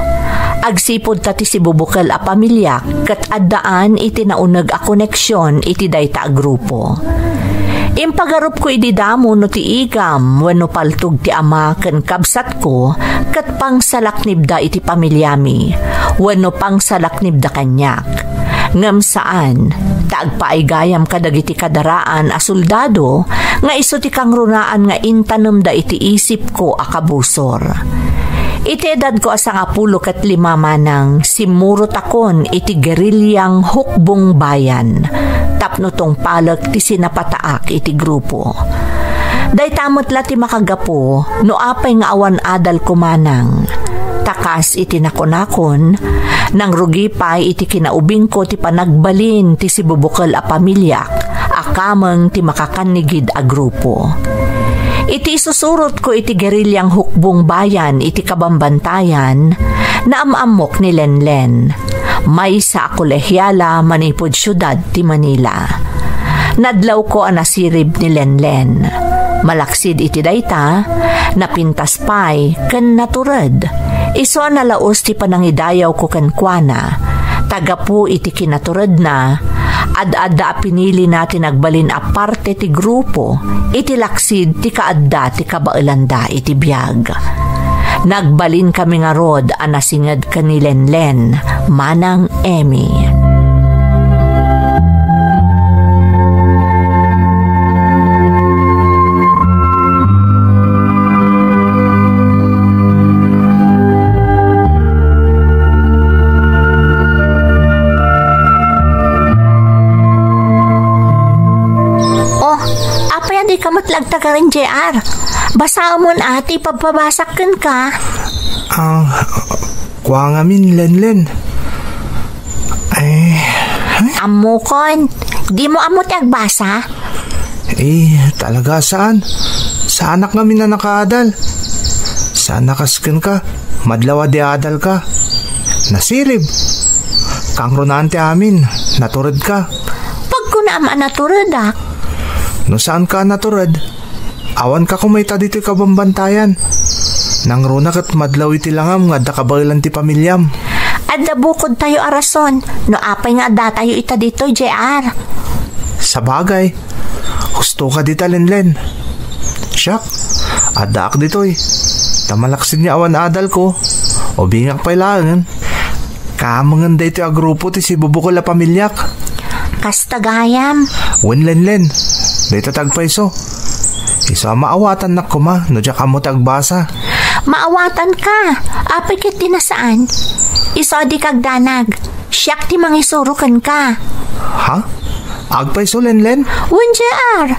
Agsipud ta ti sibubukel a pamiliak ket addaan iti nauneg a koneksion iti dayta a grupo. Impagarupko idi damo no ti igam wenno paltog ti ama ken kabsatko ket pangsalaknibda iti pamiliami wenno pangsalaknibda kaniak. Ngem saan, ta agpaay gayam kadagiti kadaraan a soldado nga isu ti kangrunaan nga intanemda iti isipko a kabusor. Iti edadko a sangapulo ket lima manang, simmurotakon iti gerilyang Hukbong Bayan tapno tungpalek ti sinapataak iti grupo. Dayta met la ti makagapu no apay nga awan adalko manang. Ta kas iti nakunakon, nangrugi pay iti kinaubingko ti panagbalin ti sibubukel a pamiliak a kameng ti makakannigid a grupo. Iti isusurotko iti gerilyang Hukbong Bayan iti kabambantayan, naam-ammok ni Lenlen, maysa a kolehiala manipud siudad ti Manila. Nadlawko a nasirib ni Lenlen. Malaksid iti dayta, napintas pay ken natured. Isu a nalaus ti panangidayawko kenkuana. Ta gapu iti kinaturedna, ad-adda a pinilina ti nagbalin a parte ti grupo iti laksid ti kaadda ti kabaelanda iti biag. Nagbalinkami ngarud a nasinged ken ni Lenlen, Manang Emmy. Oh, apay a dika met la agtagaren, J R? Basaemon a ti ipabpabasak kenka. Ah, kua ngamin, Lenlen. Eh, ay? Ammokon, dimo ammo ti agbasa? Eh, talaga saan. Saanak ngamin a nakaadal. Saan a kas kenka, madlaw a di adalka. Nasirib. Kangrunaan ti amin, naturedka. Pagkunaam a naturedak. No saanka a natured, awanka koma ita ditoy kabambantayan. Nangruna ket madlaw iti langam nga adda kabaelan ti pamiliam. Adda bukodtayo a rason no apay nga addatayo ita ditoy, J R. Sabagay, husto ka dita, Lenlen. Siak, addaak ditoy. Ta malaksid nga awan adalko, ubingak pay laengen. Kamengen daytoy a grupo ti sibubukel a pamiliak. Kasta gayam. Wen, Lenlen, dayta ti agpayso. Isu a maawatannak koma no diak ammo ti agbasa. Maawatanka. Apay ket di nasaan. Isu a dika agdanag. Siak ti mangisuro kenka. Ha? Agpayso, Lenlen? Wen, J R.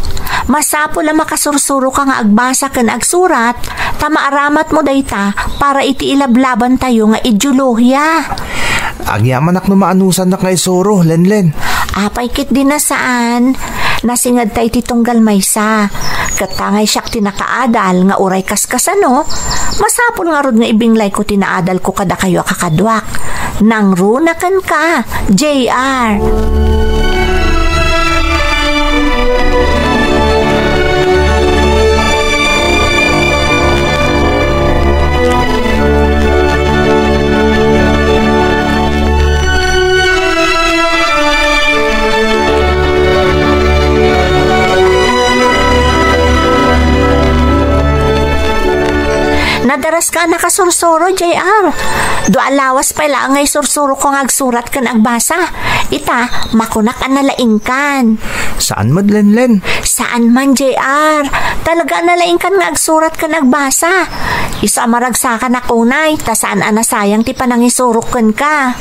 Masapul a makasursuroka nga agbasa ken agsurat, ta maaramatmo dayta para iti ilablabantayo nga ideolohiya. Agyamanak no maanusannak nga isuro, Lenlen. Apay ket di nasaan. Nasingedta iti tunggal maysa. Ket ta ngay siak ti nakaadal nga uray kaskasano, masapul ngarud nga ibinglayko ti naadalko kadakayo a kakaduak. Nangruna kenka, J R. Nadaraska a nakasursuro, J R. Dua a lawas pay laeng nga isursurok nga agsurat ken agbasa. Ita, makunak a nalaingkan. Saan met, Lenlen? Saan man, J R. Talaga a nalaingkan nga agsurat ken agbasa. Isu a maragsakanak unay, ta saan a nasayang ti panangisurok kenka.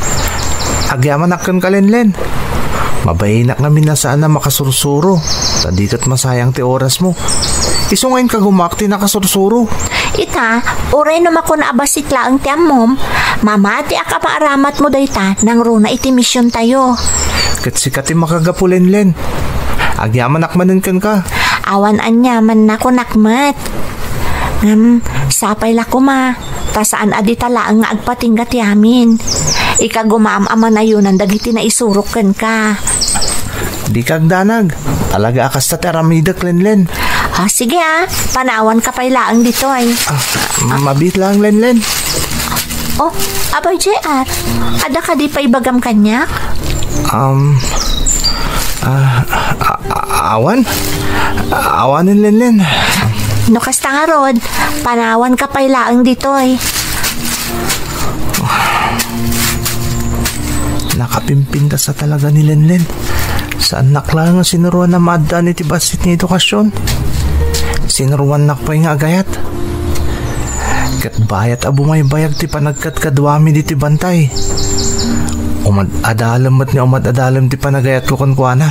Agyamanak kenka, Lenlen. Mabainak ngamin a saan a makasursuro, ta di ket masayang ti orasmo. Isu nga inkagumaak ti nakasursuro. Ita, uray no makuna a bassit laeng ti ammom, mamatiak a maaramatmo dayta nangruna iti misiontayo. Ket sika ti makagapu, Lenlen. Agyamanak manen kenka. Awan aniaman, nakunak met. Ngem, sapay la koma, ta saan a dita laeng nga agpatingga ti amin. Ikagumaam a manayonan dagiti naisurok kenka. Dika agdanag. Talaga a kasta ti aramidek, Lenlen. Ah, sige, ah. Panawanka pay laeng ditoy. Ah, mabiit laeng, Lenlen. Oh, abay, J R. Adda kadi pay ibagam kaniak? Um, ah, a-, a-, awan? Awanen, Lenlen. No kasta ngarud, panawanka pay laeng ditoy. Nakapimpintas a talaga ni Lenlen. Saannak laeng a sinuroan a maaddaan iti bassit nga edukasion. Sinuroannak pay nga agayat. Ket bayat a bumaybayag ti panagkadkaduami ditoy bantay, umad-adalem met nga umad-adalem ti panagayatko kenkuana.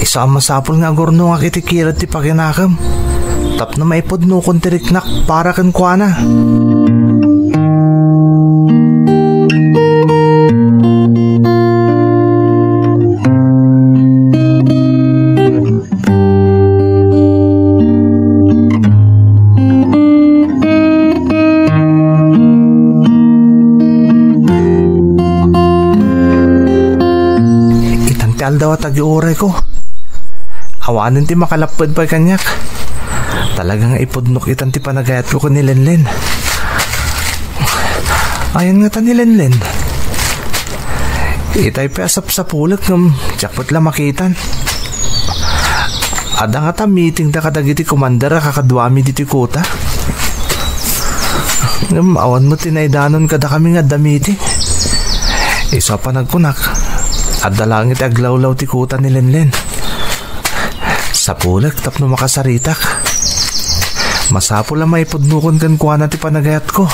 Isu a masapul nga agurnongak iti kired ti pakinakem tapno maipudnokon ti riknak para kenkuana. Itan ti aldaw a tagiurayko. Awanen ti makalapped pay kaniak. Talaga nga ipudnok itan ti panagayatko ken ni Lenlen. Ayan ngata ni Lenlen. Itay pay a sapsapulek ngem diak met la makitan. Adda ngata meetingda kadagiti commander a kakaduami ditoy kuta. Ngem awan met ti naidanon kadakami nga adda meeting. Isu a panagkunak, adda laeng iti aglawlaw ti kuta ni Lenlen. Sapulek tapno makasaritak. Masapul a maipudnokon kenkuana ti panagayatko.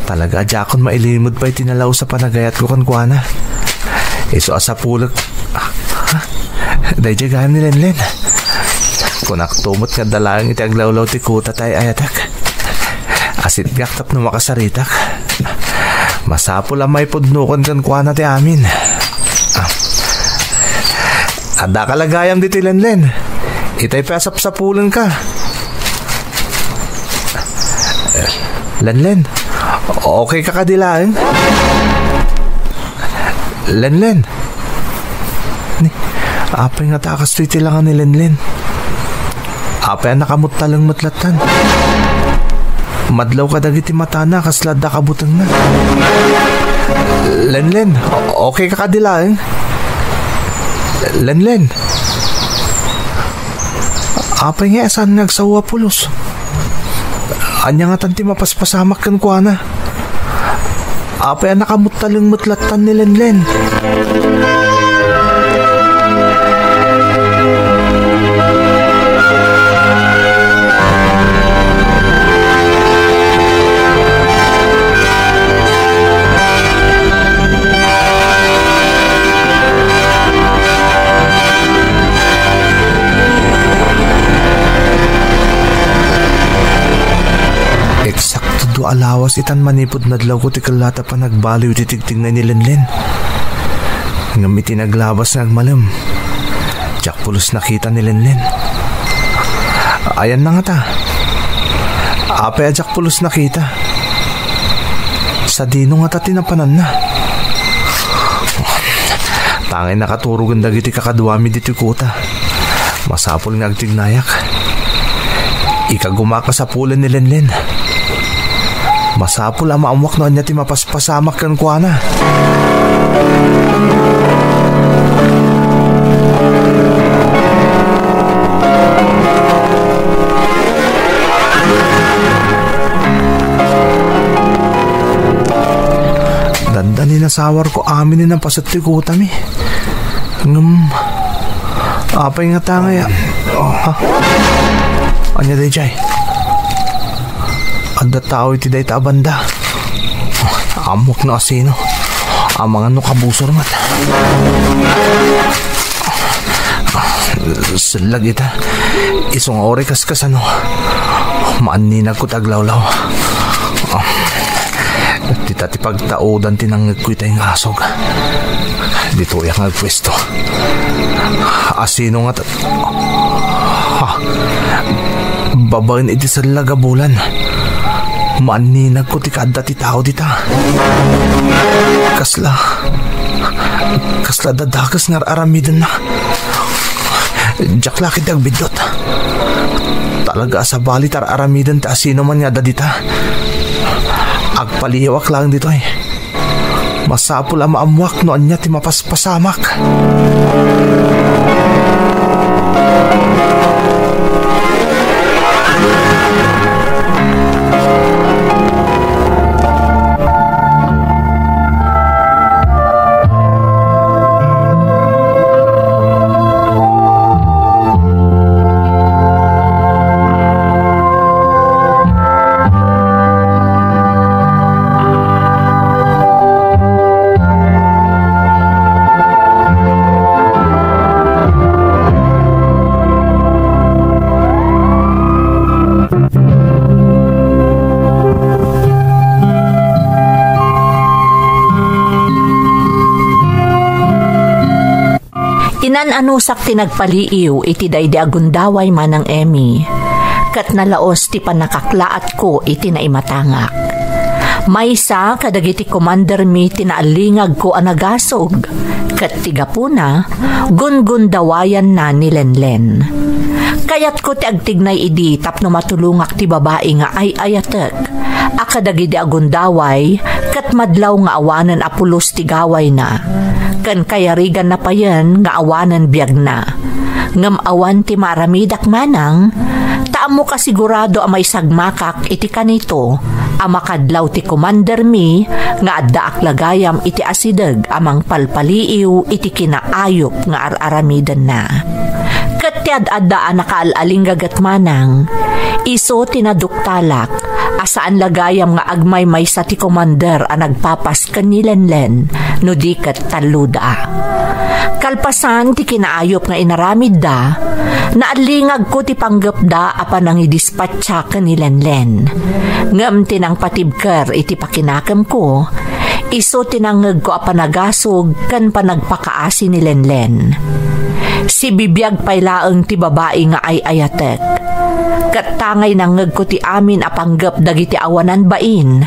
Talaga a diakon mailimud pay ti nalaus a panagayatko kenkuana. Isu a sapulek. Ah, ah, daydiay gayam ni Lenlen. Kunakto met nga adda laeng iti aglawlaw ti kuta ti ay-ayatek. Asitgak tapno makasaritak. Masapul a maipudnokon kenkuana ti amin. Ah. Addaka la gayam ditoy, Lenlen. Itay pay a sapsapulenka. Lenlen, okay ka kadi laeng? Lenlen. Ni, apay ngata a kastoy ti langa ni Lenlen? Apay a nakamuttaleng met lattan? Madlaw kadagiti matana kasla adda kabutengna. Lenlen, okay ka kadi laeng? Lenlen. Apay nga saan nga agsawa pulos? Ania ngatan ti mapaspasamak kenkuana? Apay a nakamuttaleng met lattan ni Lenlen? Eksakto dua a lawas itan manipud nadlawko ti kellat a panagbaliw iti tigtignay ni Lenlen. Ngem iti naglabas nga agmalem, diak pulos nakita ni Lenlen. Ayanna ngata? Apay a diak pulos nakita? Sadino ngata ti napananna? Tangay nakaturogen dagiti kakaduami ditoy kuta. Masapul nga agtignayak. Ikaguma a kasapulan ni Lenlen. Masapul a maammuak no ania ti mapaspasamak kenkuana. Dandani nasawarko amin ni napaset ti kutami. Ngem, apay ngata ngay a-, ha? Ania daydiay? Adda tao iti dayta a banda. Ammok no asino. Amangan no kabusor met. Sellag ita. Isu nga uray kaskasano, maanninagko ti aglawlaw. Dita ti pagtaudan ti nangngegko itay nga asog. Ditoyak nga agpuesto. Asino nga ta-, ha? Babaen iti sellag a bulan, maanninagko ti kaadda ti tao dita. Kasla, Kasla dadakes nga ar-aramidenna. Diak la ketdi agbiddut. Talaga a sabali ti ar-aramiden ti asinoman nga adda dita. Agpaliiwak laeng ditoy. Masapul a maammoak no ania ti mapaspasamak. Inan-anusak ti nagpaliiw iti daydi a gundaway, Manang Emmy, ket nalaos ti pannakaklaatko iti naimatangak. Maysa kadagiti komandermi ti naalingagko a nagasog, ket ti gapuna, gungundawayanna ni Lenlen. Kayatko ti agtignay idi tapno matulongak ti babai nga ay-ayatek a kadagidi a gundaway ket madlaw nga awanen a pulos ti gawayna, ken kayariganna payen nga awanen biagna. Ngem awan ti maaramidak, Manang, ta ammok a sigurado a maisagmakak iti kanito a makadlaw ti komandermi nga addaak la gayam iti asideg a mangpalpaliiw iti kinaayup nga ar-aramidenna. Ket ti ad-adda a nakaal-alinggaget, Manang, isu ti naduktalak a saan la gayam nga agmaymaysa ti komander a nagpapas ken ni Lenlen no di ket talloda. Kalpasan ti kinaayup nga inaramidda, naalingagko ti panggepda a panangidis- patsa ken ni Lenlen. Ngem ti nangpatibker iti pakinakemko, isu ti nangngegko a panagasog ken panagpakaasi ni Lenlen. Sibibiag pay laeng ti babai nga ay-ayatek. Ket ta ngay nangngegko ti amin a panggep dagiti awanan bain,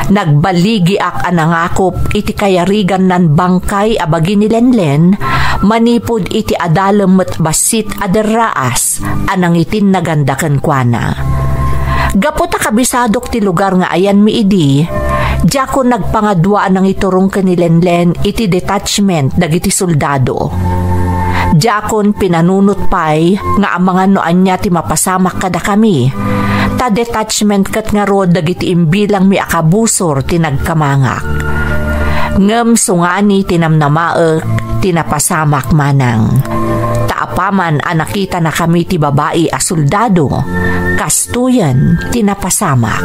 nagbaligiak a nangakop iti kayarigannan bangkay a bagi ni Lenlen manipud iti adalem met bassit a derraas a nangitinnaganda kenkuana. Gapu ta kabisadok ti lugar nga ayanmi idi, diakon nagpangadua a nangiturong ken ni Lenlen iti detachment dagiti soldado. Diakon pinanunot pay nga amangan no ania ti mapasamak kadakami, ta detachment ket ngarud dagiti imbilangmi a kabusor ti nagkamangak. Ngem sungani ti namnamaek ti napasamak, Manang. Ta apaman a nakitanakami ti babai a soldado, kastoyen ti napasamak.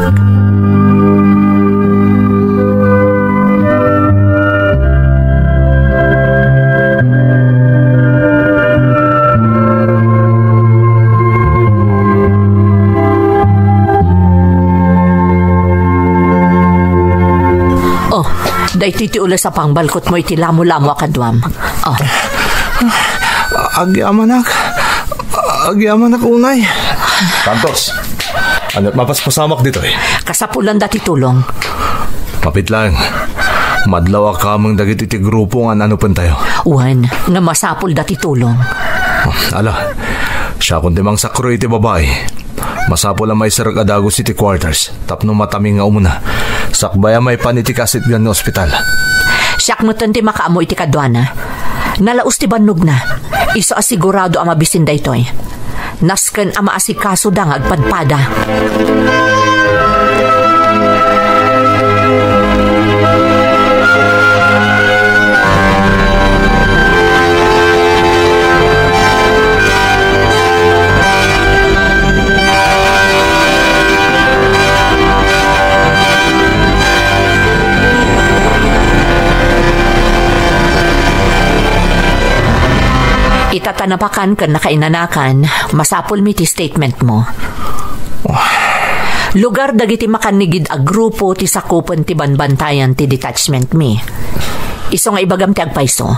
Oh, daytoy ti ules a pangbalkotmo iti lamulamo a kaduam. Oh. Agyamanak. Agyamanak unay. Santos, ania ti mapaspasamak ditoy? Kasapulanda ti tulong. Mapit laeng. Madlawak ameng dagiti ti grupo nga an-anupentayo. Wen, nga masapulda ti tulong. Ala, siakon ti mangsakruy iti babai. Masapul a maiserrek a dagus iti quarters tapno mataming nga umuna. Sakbay a maipan iti kasitgan nga ospital. Siak metten ti makaammo iti kaduana. Nalaus ti bannogna. Isu a sigurado a mabisin daytoy. Nasken a maasikasoda nga agpadpada. Ita ta napakan ken nakainanakan, masapulmi ti statement mo. Lugar dagiti makannigid a grupo ti sakupen ti banbantayan ti detachment mi. Isu nga ibagam ti agpayso.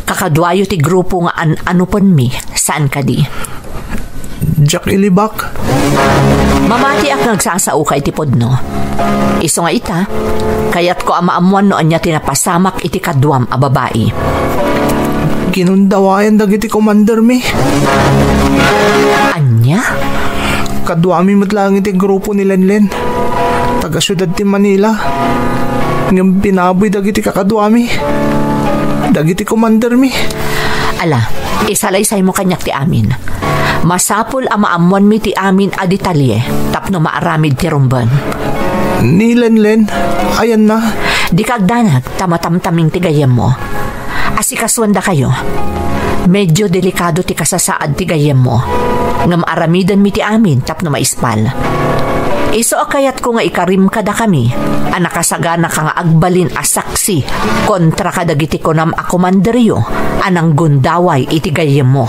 Kakaduayo ti grupo nga an-anupenmi, saan kadi? Diak ilibak. Mamatiak nga agsasaoka iti pudno. Isu nga ita, kayatko a maammuan no ania ti napasamak iti kaduam a babai. Ginundawayan dagiti komandermi. Ania? Kaduami met laeng iti grupo ni Lenlen. Taga-siudad ti Manila. Ngem binaboy dagiti kakaduami. Dagiti komandermi. Ala, isalaysaymo kaniak ti amin. Masapul a maammuanmi ti amin a detalye tapno maaramid ti rumbeng. Ni Lenlen, ayanna? Dika agdanag ta matamtaming ti gayyemmo. Asikasuendakayo. Medio delikado ti kasasaad ti gayyemmo. Ngem aramidenmi ti amin tapno maispal. Isu a kayatko nga ikarim kadakami a nakasaganaka nga agbalin a saksi kontra kadagiti kunam a komanderyo a nanggundaway iti gayyemmo.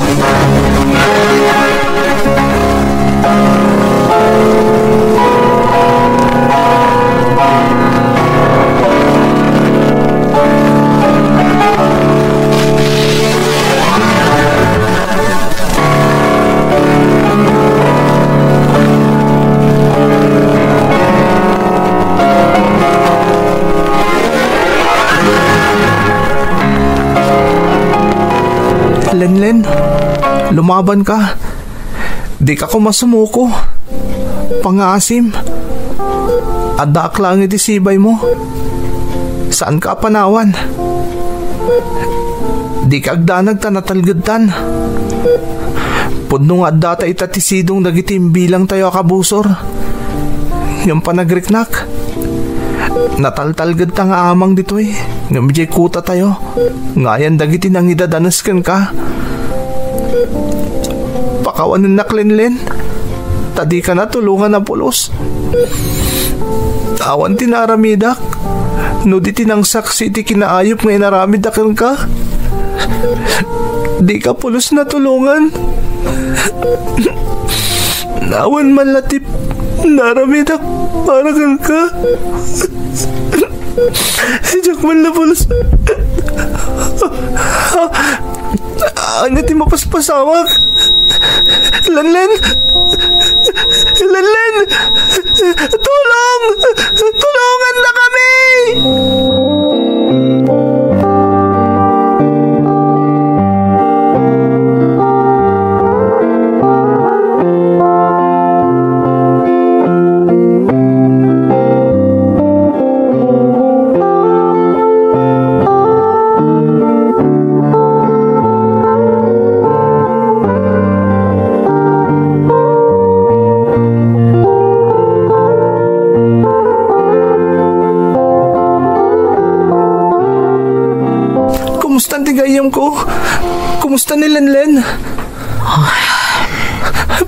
Lenlen, lumaban ka. Dika koma sumuko. Pangaasim. Addaak laeng iti sibaymo. Saanka a panawan. Dika agdanag ta natalgedtan. Pudno nga addata ita ti sidong dagiti imbilangtayo a kabusor. Ngem panagriknak, nataltalgedta nga amang ditoy, ngem idiay kutatayo, nga ayan dagiti nangidadanes kenka. Pakawanennak, Lenlen, ta dika natulongan a pulos. Awan ti naaramidak, no di ti nangsaksi iti kinaayup nga inaramidda kenka. Dika pulos natulongan. Awan man la ti naaramidak para kenka. Diak man la pulos. Ania ti mapaspasamak? Lenlen! Lenlen! Tulong! Tulongandakami! Kumusta ti gayyemko? Kumusta ni Lenlen?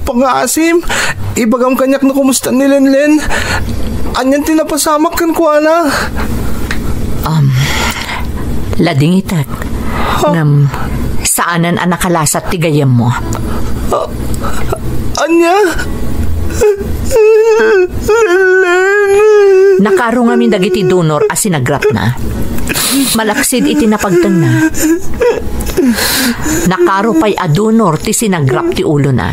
Pangaasim, ibagam kaniak no kumusta ni Lenlen. Anian ti napasamak kenkuana? Um, ladingitek. Huh? Ngem saanen a nakalasat ti gayyemmo. Ah, ania? Lenlen. Nakaro ngamin dagiti donor a sinagrapna. Malaksid iti napagtengna, nakaro pay a donor ti sinagrap ti ulona.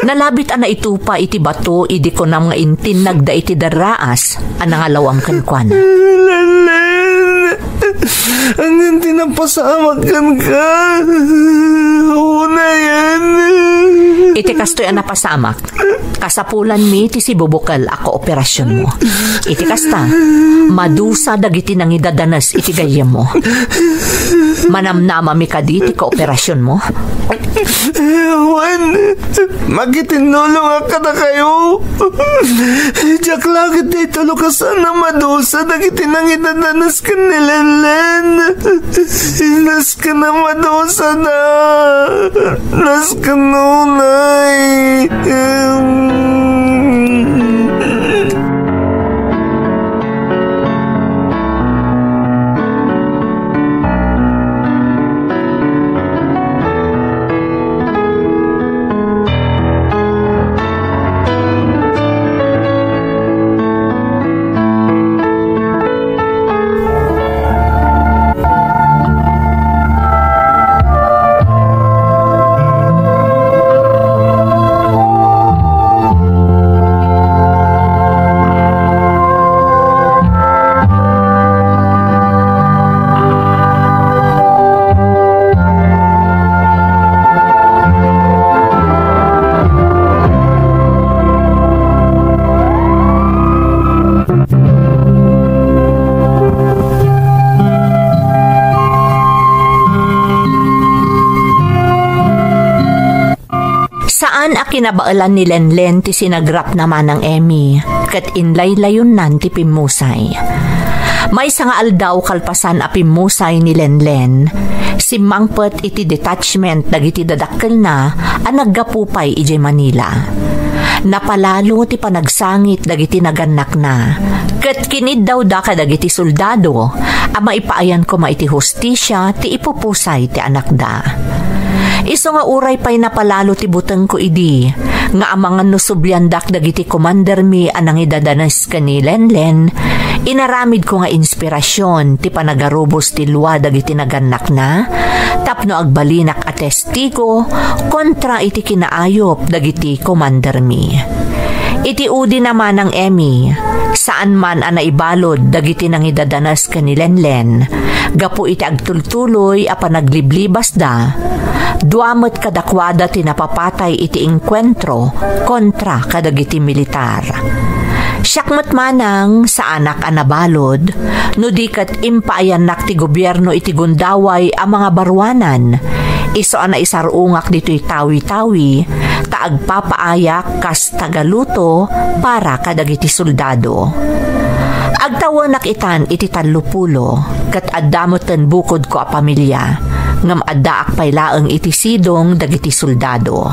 Nalabit a naitupa iti bato idi kunam nga intinnagda iti darraas a nangalawam kenkuana. Lenlen! Anian ti napasamak kenka? Unayen! Iti kastoy a napasamak, kasapulanmi ti sibubukel a kooperasionmo. Iti kasta, madusa dagiti nangidadanes iti gayyemmo. Manamnamami kadi ti kooperasionmo? Wen, makitinnulongak kadakayo. Diak la ketdi tulok a saan a madusa dagiti nangidadanes ken ni Lenlen. Nasken a madusada. Nasken unay. A kinabaelan ni Lenlen ti sinagrapna, Manang Emmy, ket inlaylayonnan ti pimmusay. Maysa nga aldaw kalpasan a pimmusay ni Lenlen, simmangpet iti detachment dagiti dadakkelna a naggapu pay idiay Manila. Napalalo ti panagsangit dagiti nagannakna, ket kiniddawda kadagiti soldado a maipaayan koma iti hustisia ti ipupusay ti anakda. Isu nga uray pay napalalo ti butengko idi, nga amangan no subliandak dagiti komandermi a nangidadanes ken ni Lenlen, inaramidko nga inspirasyon ti panagarubos ti lua dagiti nagannakna tapno agbalinak a testigo kontra iti kinaayup dagiti komandermi. Iti udina, Manang Emmy, saan man a naibalud dagiti nangidadanes ken ni Lenlen gapu iti agtultuloy a panagliblibasda, dua met kadakuada ti napapatay iti engkuentro kontra kadagiti militar. Siak met manang saanak a nabalud, no di ket impaayannak ti gobierno iti gundaway a mga baruanan. Isu a naisarungak ditoy tawi-tawi, ta agpapaayak kas tagaluto para kadagiti soldado. Agtawenak itan iti tallopulo, ket adda metten bukodko a pamilia, ngem addaak pay laeng iti sidong dagiti soldado.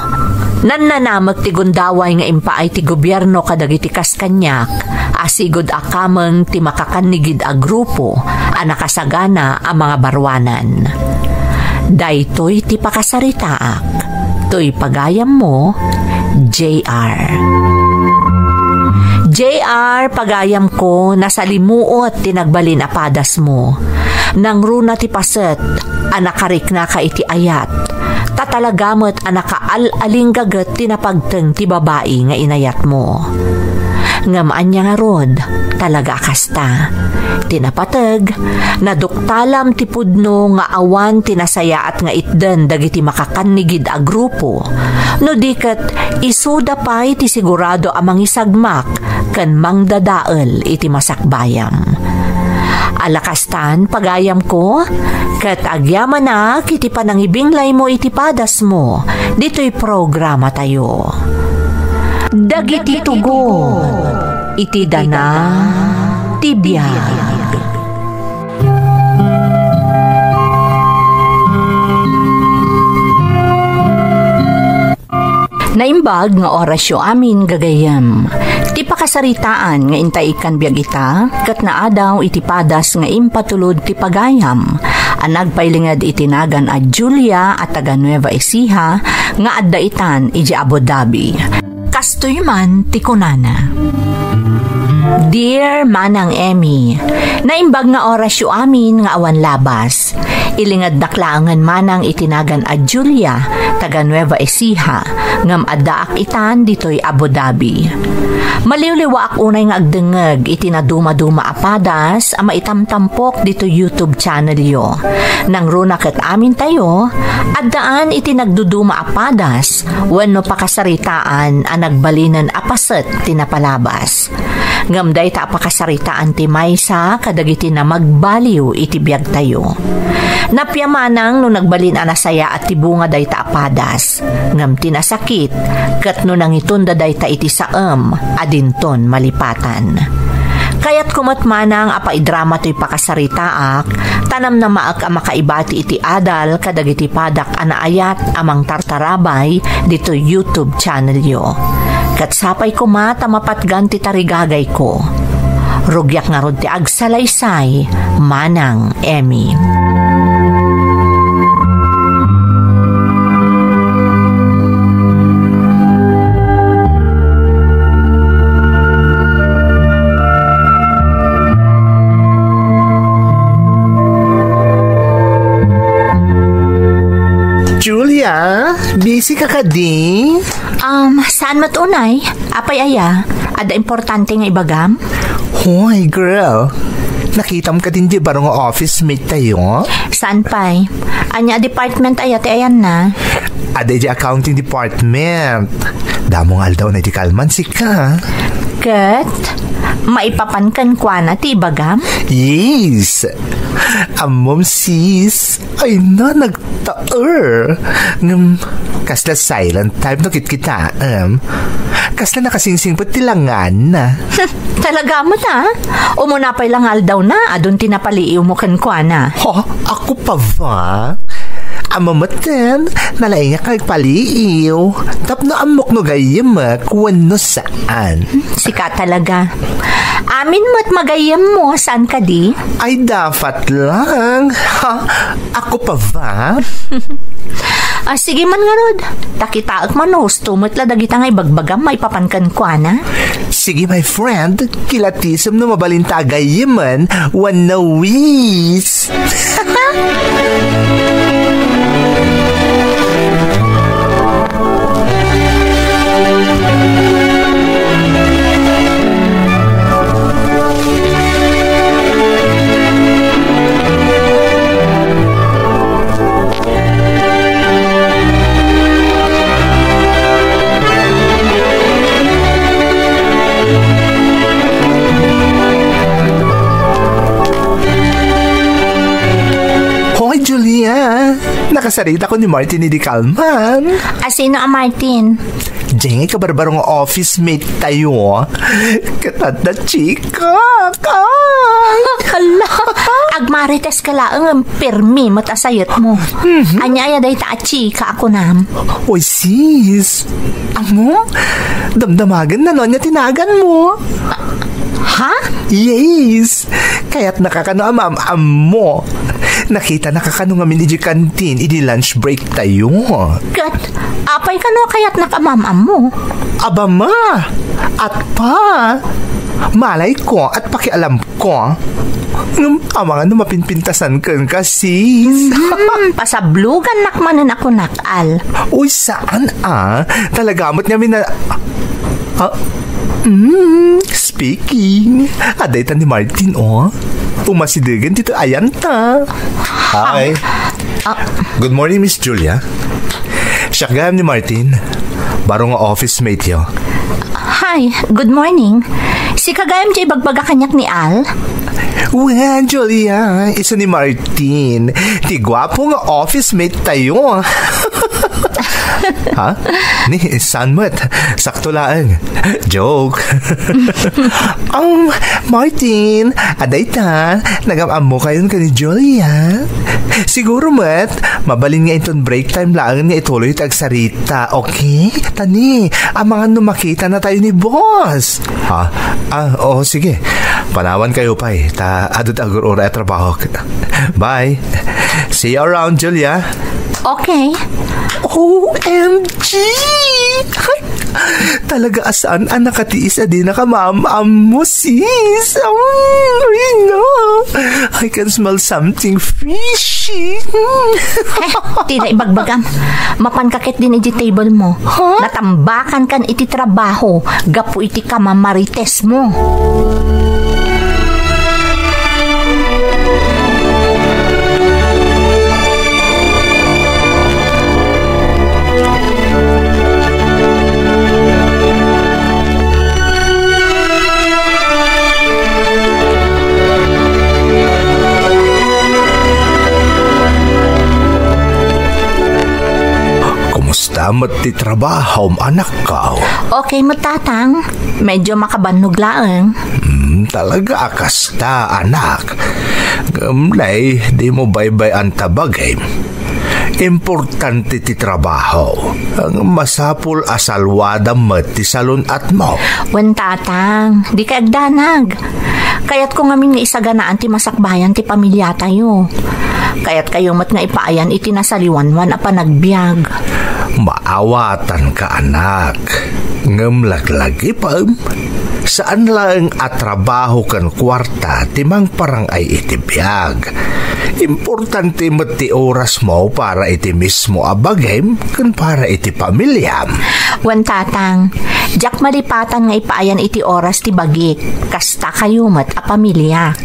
Nannanamek ti gundaway nga impaay ti gobierno kadagiti kas kaniak, a sigud a kameng ti makakannigid a grupo a nakasagana a mga baruanan. Daytoy ti pakasaritaak. Toy pagayammo, J R. J R, pagayamko, nasalimuot ti nagbalin a padasmo. Nangruna ti paset a nakariknaka iti ayat. Ta talaga met a nakaal-alinggaget ti napagteng ti babai nga inayatmo. Ngem ania ngarud, talaga a kasta. Ti napateg, naduktalam ti pudno nga awan ti nasayaat nga itden dagiti makakannigid a grupo, no di ket isuda pay ti sigurado a mangisagmak ken mangdadael iti masakbayam. Ala kastan, pagayamko, ket agyamanak iti panangibinglaymo iti padasmo ditoy programatayo. Dagiti tugon iti dana ti biag. Naimbag nga orasyo amin, gagayyem. Ti pakasaritaan nga intay ikkan biag ita, ket naadaw iti padas nga impatulod ti pagayam, a nagpailinged iti nagan a Julia a taga Nueva Ecija nga adda itan iti Abu Dhabi. Kastoy man ti kunana. Dear Manang Emmy, naimbag nga orasyo amin nga awan labas. Ilingednak laengen manang iti nagan a Julia, taga Nueva Ecija, ngem addaak itan ditoy Abu Dhabi. Maliwliwaak unay nga agdengngeg iti nadumaduma a padas a maitamtampok ditoy YouTube channelyo. Nangruna ket amintayo, addaan iti nagduduma a padas wenno pakasaritaan a nagbalinen a paset ti napalabas. Ngem dayta a pakasaritaan ti maysa kadagiti namagbaliw iti biagtayo. Napiamanang no nagbalin a nasayaat ti bunga dayta a padas, ngem ti nasakit ket no nangitunda dayta iti saem a dinton malipatan. Kayatko met manang a paidrama toy pakasaritaak, ta namnamaek a makaibati iti adal kadagiti padak a naayat a mangtartarabay ditoy YouTube channelyo. Ket sapay koma ta mapatgan ti tarigagayko. Rugiak ngarud ti agsalaysay, Manang Emmy. Julia, busy ka kadi? Um, saan met unay? Apay aya? Adda importante nga ibagam? Hoy, girl. Nakitam ka din di baro nga office mate tayo? Saan pay? Anya a department aya ti ayanna? Adda di accounting department. Damo nga aldaw na di kalman sika. Ket? Maipapan kenkuana ti ibagam? Yes. Ammom, sis. Ay na, nagtaer. Ngem, kasla silent type no kitkitaem. Kasla nakasingsingpet ti langanna. Talaga met, a? Umuna pay la nga aldawna, adun ti napaliiwmo kenkuana. Ha? Ako pa ba? Ammom met, nalaingak nga agpaliiw. Tapno ammok no gayyemek wenno saan. Sika talaga. Amin met magayyemmo, saan kadi? Ay, dapat lang. Ha? Ako pa ba? Ah, sige man ngarud. Ta kitaek man no husto met la dagita nga ibagbagam maipapan kenkuana. Sige, my friend. Kilatisem no mabalinta a gayyemen wenno wis. Hoy, Julia! Nakasaritak ni Martin idi kalman. Asino a Martin? Diay nga ikabarbaro nga office mate tayo. Ket adda chika. Ay! Hala! Agmarites ka laeng, permi met a sayetmo. Mhm. Ania aya dayta a chika a kunam? Oy, sis. Ammom? Damdamagenna no ania ti naganmo. Ha? Yes. Kayatnaka kano a maam-ammo. Nakitanaka kano ngamin idiay kantin idi lunch break tayo. Ket apay kano a kayatnak a maam-ammo? Aba, ma! At pa! Malayko, at pakialamko. Ngem amangan no mapinpintasan kenka, sis. Mhm, pasablogannak manen a kunak, Al. Uy, saan, a? Talaga met ngamin a, a, mm, speaking. Adda ita ni Martin, o. Umasidegen ditoy ayanta. Hi. Ah. Good morning, Miss Julia. Siak gayam ni Martin. Baro nga office mate yo. Hi, good morning. Sika gayam ti ibagbaga kaniak ni Al? Wen, Julia, isu ni Martin. Ti guapo nga office mate tayo. Ha? Ni, saan met? Sakto laeng. Joke. Um, Martin, adda ita, nagam-ammo kayon ken ni Julia. Siguro met, mabalin nga inton break time laeng nga ituloy ti agsarita, okay? Ta ni, amangan no makitana tayo ni boss. Ha? Ah, oo, sige. Panawan kayo pay, ta adu ti agur-uray a trabahok. Bye. See you around, Julia. Okay. O M G! Talaga a saan a nakatiis a dinaka maam-ammo, sis. Mm, Rina. I can smell something fishy. Eh, ti na ibagbagam. Mapanka ket din iti table mo. Ha? Natambakan kan iti trabaho gapu iti kamamarites mo. Kumusta met ti trabahom, anakko? Okay met, Tatang. Medyo makabannog laeng. Hmm, talaga a kasta, anak. Ngem nay, dimo baybay-an ta bagim. Importante ti trabaho. Masapul a salwadam met ti salun-atmo. Wen, Tatang, dika agdanag. Kayatko ngamin nga isaganaan ti masakbayan ti pamiliatayo. Kayatkayo met nga ipaayan iti nasaliwanwan a panagbiag. Maawatanka, anak. Ngem laglagipem, saan laeng a trabaho ken kuarta ti mangparang-ay iti biag. Importante met ti orasmo para iti mismo a bagim ken para iti pamiliam. Wen, Tatang, diak malipatan nga ipaayan iti oras ti bagik, kasta kayo met a pamiliak.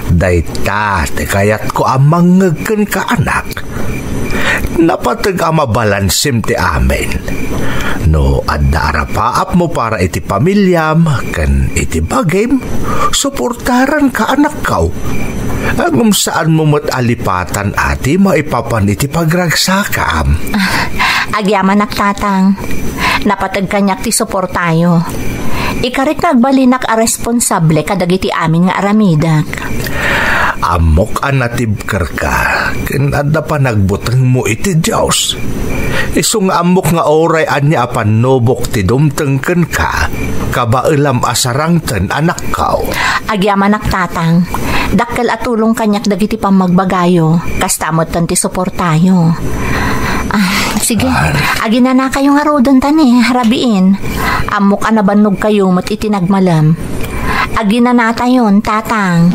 Dayta ti kayatko a mangngeg kenka, anak. Napateg a mabalansim ti amin. No adda arapaapmo para iti pamiliam ken iti bagim, suportaranka, anakko. Ngem saanmo met a lipatan a ti maipapan iti pagragsakam. Agyamanak, Tatang. Napateg kaniak ti suportayo. Ikarik nga agbalinak a responsable kadagiti amin nga aramidek. Ammok a natibkerka ken adda panagbutengmo iti Dios. Isu nga ammok nga uray ania a pannubok ti dumteng kenka, kabaelam a sarangten, anakko. Agyamanak, Tatang. Dakkel a tulong kaniak dagiti pammagbagayo. Kasta metten ti suportayo. Ah, sige. Ah. Aginanakayo ngaruden ta ni, rabiin. Ammok a nabannogkayo met iti nagmalem. Aginanatayon, Tatang.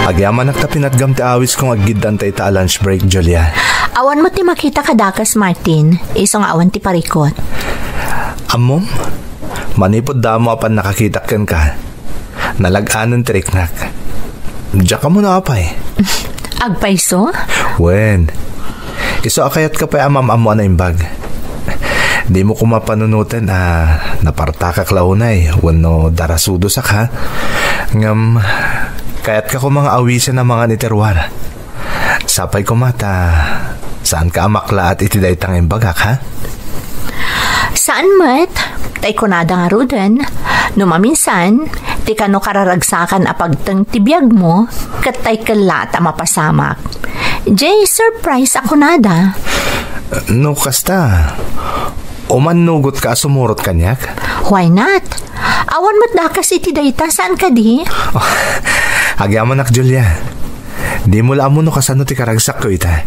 Agyamanak ta pinatgam ti awisko nga aggiddanta ita a lunch break, Julia. Awan met ti makita kadakes, Martin. Isu nga awan ti parikut. Ammom, manipud damo a pannakakitak kenka, nalag-anen ti riknak. Diak ammo no apay. Agpayso? Wen, isu a kayatka pay a mam-ammo a naimbag. Dimo koma panunoten a napartakak la unay wenno darasudosak, ha? Ngem, kayatka koma nga awisen a mangan iti ruar. Sapay koma ta saanka a maklaat iti dayta nga imbagak, ha? Saan met, tay kunada ngaruden, no maminsan, ti kano kararagsakan a pagteng ti biagmo, ket tay kellaat a mapasamak. Jay, surprise a kunada. No kasta, umannugotka a sumurot kaniak? Why not? Awan met dakes iti dayta, saan kadi? Agyamanak, Julia. Dimo la ammo no kasano ti karagsakko ita.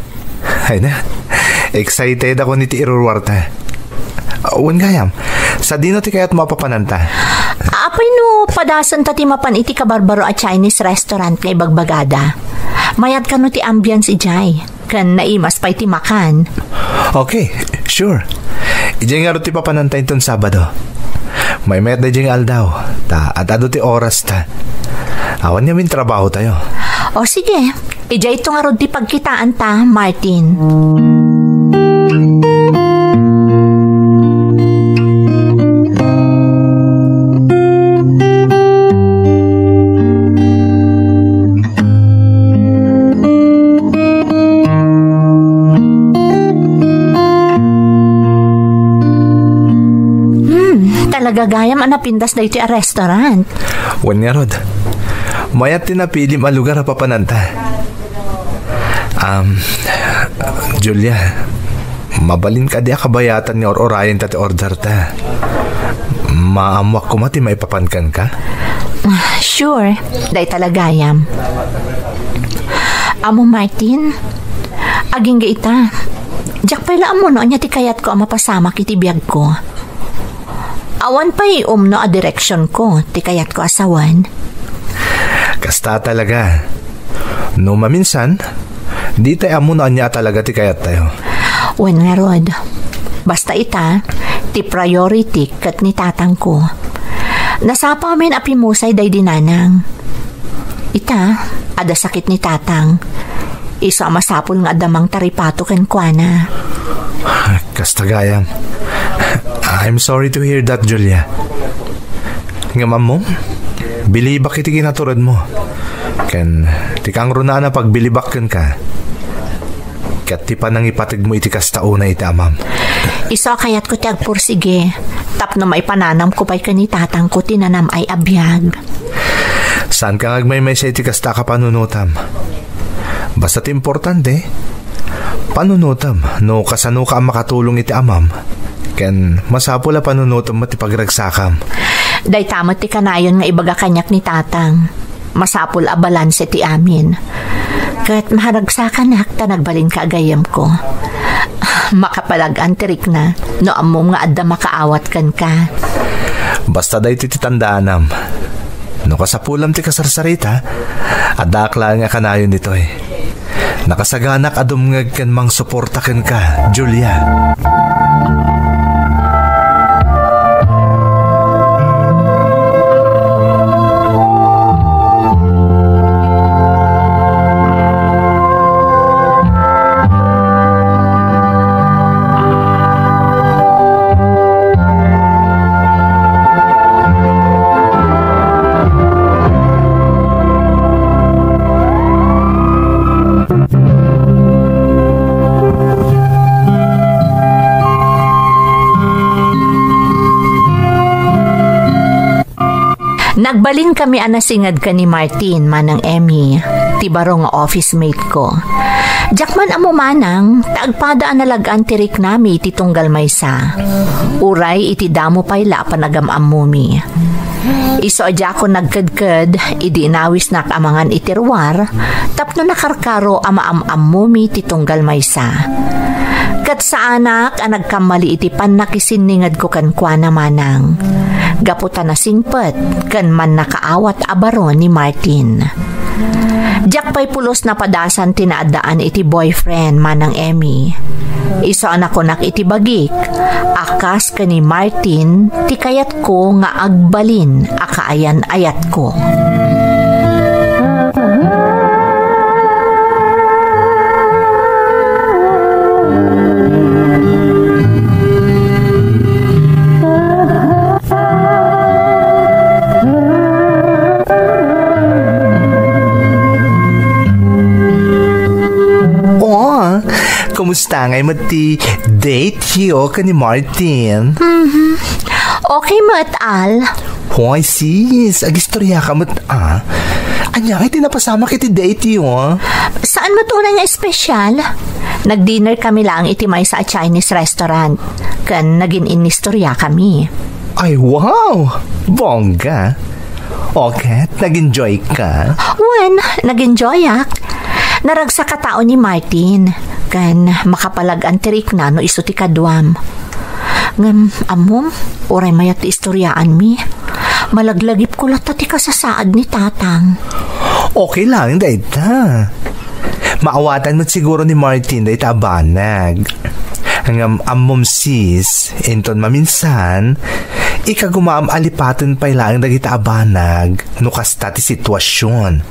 Ay na, excited ako iti iruruarta. Wen gayam, sadino ti kayatmo a papananta? Apay no padasenta ti mapan iti kabarbaro a Chinese restaurant nga ibagbagada? Mayat kano ti ambience idiay, ken naimas pay ti makan. Okay, sure. Idiay ngarud ti papananta inton Sabado. Maymayat daydiay nga aldaw, ta ad-adu ti orasta. Awan ngamin trabaho tayo. O sige, idiay to ngarud ti pagkitaanta, Martin. Hmm, talaga gayam a napintas daytoy a restaurant. Wen ngarud, mayat ti napilim a lugar a papananta. Um, Julia, mabalin kadi a kabayatan nga ur-urayenta ti orderta? Maammoak koma ti maipapan kenka? Ah, sure, dayta la gayam. Amo, Martin, agingga ita. Diak pay la ammo no ania ti kayatko a mapasamak iti biagko. Awan pay umno a direksionko ti kayatko a sawen. Kasta talaga. No maminsan, di tay ammo no ania a talaga ti kayattayo. Wen ngarud, basta ita, ti priority ket ni tatangko. Nasapawmin a pimusay daydi nanang. Ita, adda sakit ni tatang. Isu a masapul nga adda mangtaripato kenkuana. Kasta gayam. I'm sorry to hear that, Julia. Ngem ammom, bilibak iti kinaturedmo. Ken ti kangrunaan a pagbilibak kenka. Ket ti panangipategmo iti kasta unay iti amam. Isu a kayatko ti agpursigi tapno maipananamko pay ken ni tatangko ti nanam-ay a biag. Saanka nga agmaymaysa iti kasta a kapanunotam. Basta ti importante, panunotam no kasanoka a makatulong iti amam. Ken masapul a panunotam met ti pagragsakam. Dayta met ti kanayon nga ibaga kaniak ni tatang. Masapul a balanse ti amin. Ket maharagsakanak ta nagbalinka a gayyemko. Makapalag-an ti rikna no ammom nga adda makaawat kenka. Basta daytoy ti tandaanam. No kasapulam ti kasarsarita, addaak laeng a kanayon ditoy. Nakasaganak a dumngeg ken mangsuporta kenka, Julia. Nagbalinkami a nasinged ken ni Martin, Manang Emmy, ti baro nga office mate ko. Diak man ammo manang, ta agpada a nalag-an ti riknami iti tunggal maysa. Uray iti damo pay la a panagam-ammomi. Isu a diakon nagkedked, idi inawisnak a mangan iti ruar, tapno nakarkaro a maam-ammomi ti tunggal maysa. Ket saanak a nagkammali iti pannakisinningedko kenkuana manang, gapu ta nasingpet ken mannakaawat a baro ni Martin. Diak pay pulos napadasan ti naaddaan iti boyfriend, Manang Emmy. Isu a nakunak iti bagik, a kas ken ni Martin ti kayatko nga agbalin a kaayan-ayatko. Oh, kumusta ngay met ti date yo ken ni Martin? Mhm. Okay met, Al. Hoy, sis, agistorya ka met, ah. Ania ngay ti napasamak iti date yo? Saan met unay nga espesyal? Nag-dinner kami laeng iti maysa a Chinese restaurant, ken nagin-inistorya kami. Ay, wow! Bongga! O ket, nag-enjoy ka? Wen, nag-enjoyak. Naragsak a tao ni Martin, ken makapalag-an ti rikna no isu ti kaduam. Ngem, ammom, uray mayat ti istoryaanmi, malaglagipko latta ti kasasaad ni Tatang. Okay laeng dayta. Maawatan met siguro ni Martin dayta a banag. Ngem ammom, sis, inton maminsan, ikagumaam a lipaten pay laeng dagita a banag no kasta ti situasion.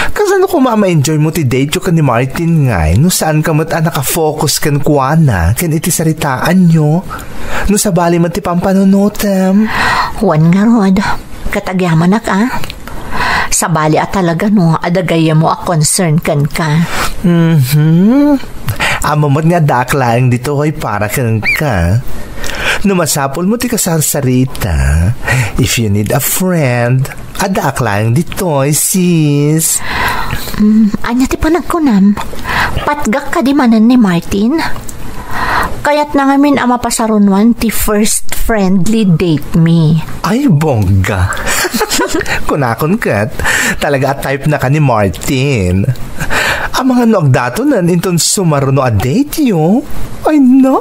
Kasano koma a ma-enjoy mo ti date yo ken ni Martin ngay no saan ka met a nakafocus kenkuana ken iti saritaanyo? No sabali met ti pampanunotem? Wen ngarud, ket agyamanak a. Sabali a talaga no adda gayyemmo a concern kenka. Mhm. Ammom met nga addaak laeng ditoy para kenka. No masapulmo ti kasarsarita, if you need a friend, addaak laeng ditoy, sis. Mm, ania ti panagkunam? Patgak kadi manen ni Martin? Kayatna ngamin a mapasarunoan ti first friendly date mi. Ay, bongga. Kunakon ket, talaga a type na ka ni Martin. Amangan no agdatonen inton sumaruno a date yo. Ay na,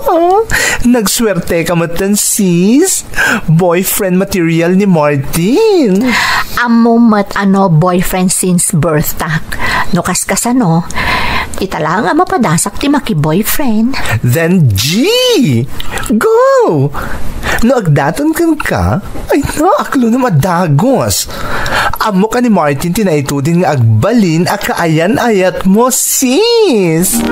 nagsuerte ka metten, sis. Boyfriend material ni Martin. Ammo met a no boyfriend since birth tak. No kaskasano, ita laeng a mapadasak ti maki-boyfriend. Then G! Go! No agdaton kenka, ay na, aklunem a dagos. Ammo ka ni Martin ti naitudin nga agbalin a kaayan-ayat mo, sis!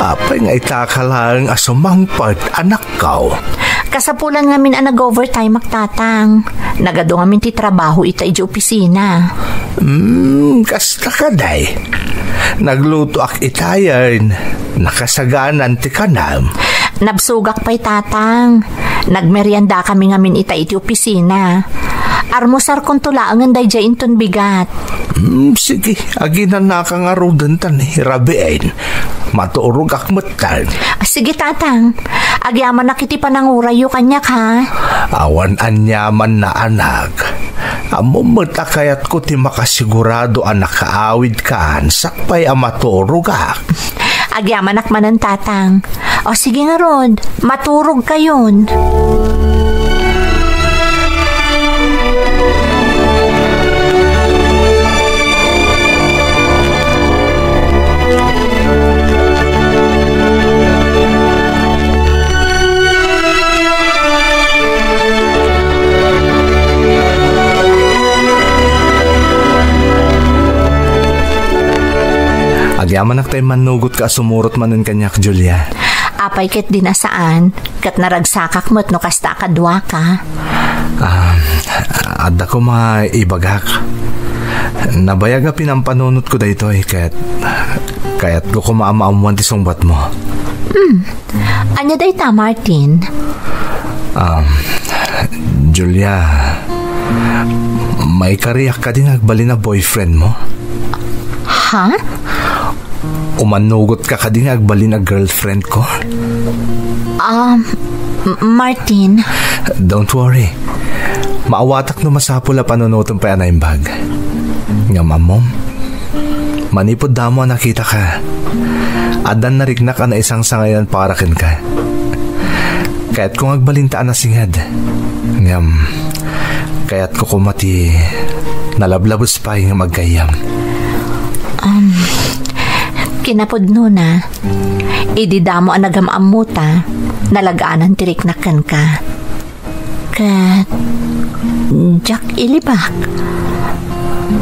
Apay nga ita ka laeng a sumangpet, anakko? Kasapulan ngamin a nag-overtime ak, Tatang. Nagadu ngamin ti trabaho ita idiay opisina. Hmm, kasta kadi. Naglutoak itayen. Nakasaganan ti kanam. Nabsogak pay, Tatang. Nagmerienda kami ngamin ita iti opisina. Armusarkonto laengen daydiay inton bigat. Hmm, sige, aginanaka ngaruden ta ni rabiin. Maturogak metten. Ah, sige, Tatang. Agyamanak iti panangurayyo kaniak, ha? Awan aniamanna, anak. Ammom met a kayatko ti makasigurado a nakaawidkan sakbay a maturogak. Agyamanak manen, Tatang. O sige ngarud, maturogkayon. Agyamanak ta immannugotka a sumurot manen kaniak, Julia. Apay ket di na saan, ket naragsakak met no kasta a kaduaka. Ah, adda koma ibagak. Nabayag a pinampanunotko daytoy, ket kayatko koma a maammuan ti sungbatmo. Hmm. Ania dayta, Martin? Um, Julia, maikariak kadi nga agbalin a boyfriend mo? Ha? Umannugot ka kadi nga agbalin a girlfriend ko? Um, M-, Martin. Don't worry. Maawatak no masapul a panunoten pay a naimbag. Ngem ammom, manipud damo a nakitaka, addan nariknak a naisangsangayan para kenka. Kayatko nga agbalinta a nasinged. Ngem, kayatko koma ti nalablabes pay nga aggayyem. Um, kinapudnona, idi damo a nagam-ammota, nalag-anan ti riknak kenka. Ket diak ilibak.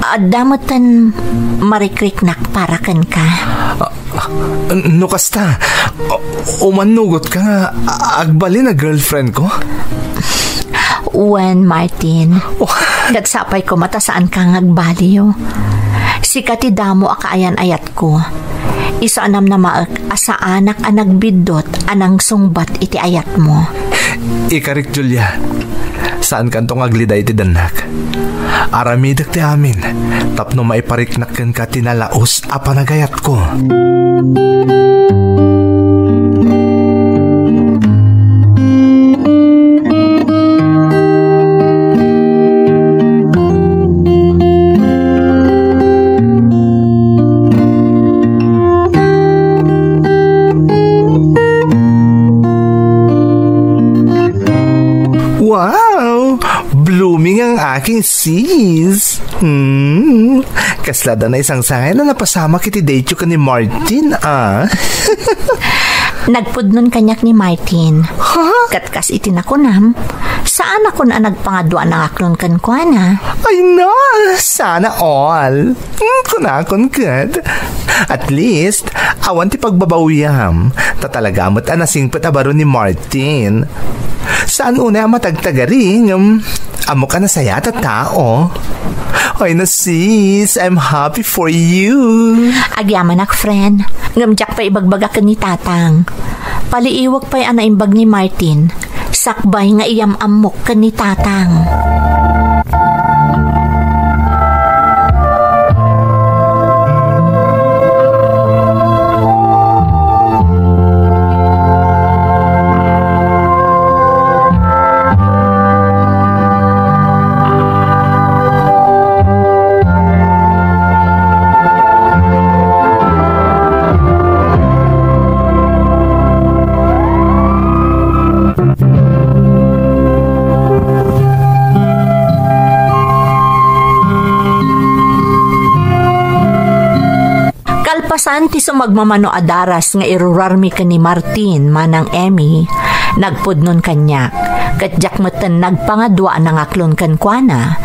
Adda metten marikriknak para kenka. Ah, no kasta, umannugot ka nga agbalin a girlfriend ko? Wen, Martin. Oh. Ket sapay koma ta saan ka nga agbaliw. Sika ti damo a kaayan-ayat ko. Isu a namnamaek a saanak a nagbiddut a nangsungbat iti ayatmo. Ikarik, Julia. Saankanto nga aglida iti dennak. Aramidek ti amin tapno maipariknak kenka ti nalaus a panagayatko. Wow! Blooming ang aking sis. Hmm. Kasla da naisangsangayan a napasamak iti date-yo ken ni Martin, ah. Nagpudnon kaniak ni Martin. Ha? Ket kas iti nakunam, saanakon a nagpangaduan a ngaklon kenkuana. Ay na, sana all. Hmm, kunakon ket. At least, awan ti pagbabawiam. Ta talaga met a nasingpet a baro ni Martin. Saan unay a matagtagari, ngem ammok a nasayaat a tao. Ay na sis, I'm happy for you. Agyamanak, friend. Ngem diak pay ibagbaga ken ni Tatang. Paliiwek pay a naimbag ni Martin. Sakbay nga iyam-ammok ken ni Tatang. Kalpasan ti sumagmamano a daras nga irurarmi ken ni Martin, Manang Emmy, nagpudnon kaniak, ket diak metten nagpangadua a nangaklon kenkuana,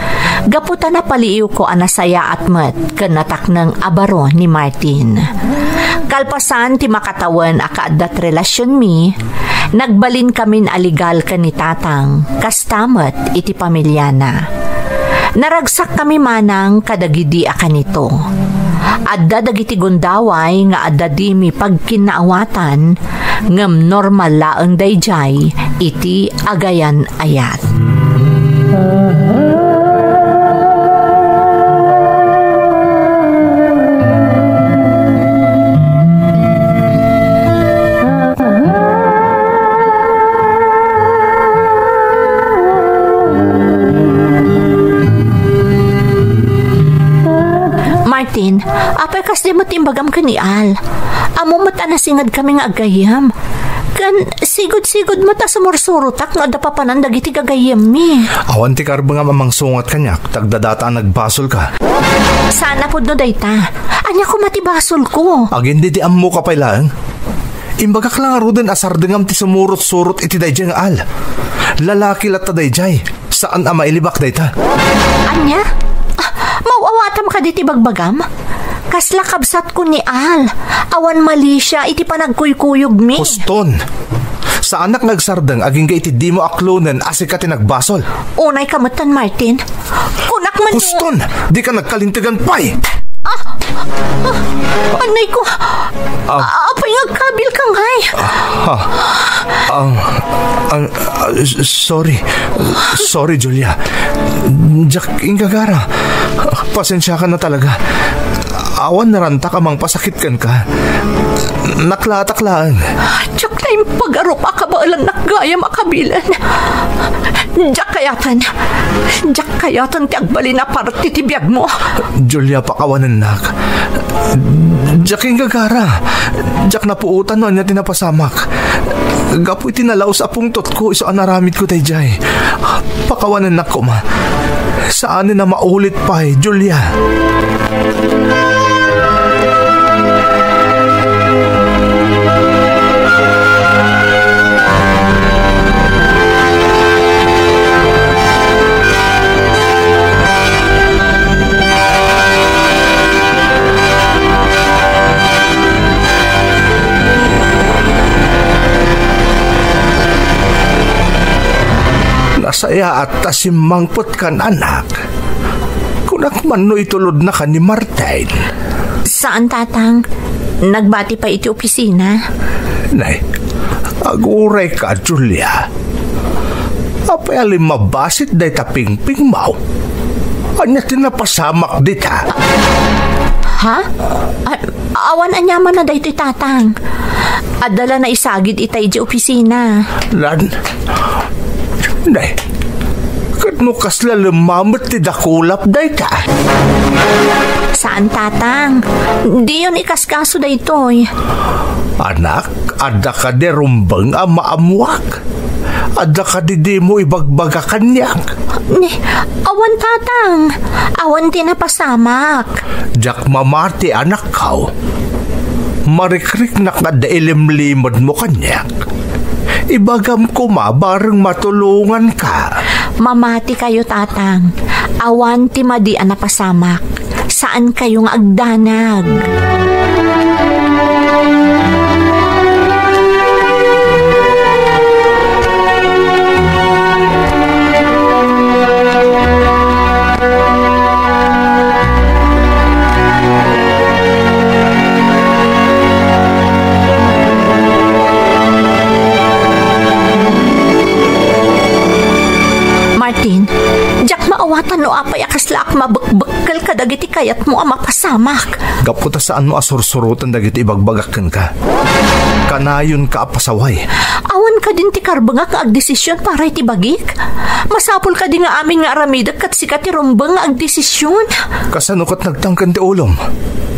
gapu ta napaliiwko a nasayaat met ken natakneng a baro ni Martin. Kalpasan ti makatawen a kaaddat relasionmi, nagbalinkamin a legal ken ni Tatang, kasta met iti pamiliana. Naragsakkami manang kadagidi a kanito. Adda dagiti gundaway nga adda dimi pagkinnaawatan, ngem normal laeng daydiay iti agayan-ayat. Martin, apay kasdi met imbagam ken ni Al? Ammom met a nasinged kami nga aggayyem. Ken sigud-sigud met a sumursurotak no adda papanan dagiti gagayyemmi. Awan ti karbengam a mangsungat kaniak, ta agdadata a nagbasolka. Saan a pudno dayta. Ania koma ti basolko? Agin didi ammoka pay laeng. Imbagak la ngaruden a sardengam ti sumurot-surot iti daydiay nga Al. Lalaki latta daydiay. Saan a mailibak dayta. Ania? Ah, maw-awatam kadi ti bagbagam? Kasla kabsatko ni Al. Awan malisia iti panagkuykuyogmi. Huston. Saanak nga agsardeng agingga iti dimo aklonen a sika ti nagbasol. Unayka metten, Martin. Kunak man. Huston! Dika nagkalintegan pay! Ah! Ah! Anay ko! Ah. Ah, apay nga agkabilka ngay? Ah, ah, ah, ah, s-, sorry. Sorry, Julia. Diak inggagara. Pasensiakan na talaga. Awan narantak a mangpasakit kenka. Naklatak laeng. Diak la impagarup a kabaelannak gayam a kabilen. Diak kayatan. Diak kayatan ti agbalin a parte ti biagmo. Julia, pakawanennak. Diak inggagara. Diak napuotan no ania ti napasamak. Gapu iti nalaus a pungtotko isu a naramidko daydiay. Pakawanennak koma. Saanen a maulit pay, Julia. Nasayaat ta simmangpetkan, anak. Kunak man no itulodnaka ni Martin. Saan, Tatang. Nagbati pay iti opisina. Nay, agurayka, Julia. Apay a limmabasit dayta pingpingmo? Ania ti napasamak dita? Ha? A-, awan aniaman a daytoy, Tatang. Adda la naisagid ita idiay opisina. Lan, Nay, ket no kasla lemmamet ti dakulap dayta? Saan, Tatang. Diyon ikaskaso daytoy. Anak, adda kadi rumbeng a maammuak? Adda kadi dimo ibagbaga kaniak? Ni, awan, Tatang. Awan ti napasamak. Diak mamati, anakko. Marikriknak nga adda ilimlimedmo kaniak. Ibagam koma bareng matulonganka. Mamati kayo, Tatang. Awan ti madi a napasamak. Saan kayo nga agdanag. Martin, diak maawatan no apay a kaslaak mabekbekkel kadagiti kayatmo a mapasamak. Gapu ta saanmo a sursuroten dagiti ibagbagak kenka. Kanayonka a pasaway. Awan kadin ti karbengak nga agdesisyon para iti bagik? Masapul kadi nga amin nga aramidek ket sika ti rumbeng nga agdesisyon? Kasano ket nagtangken ti ulom?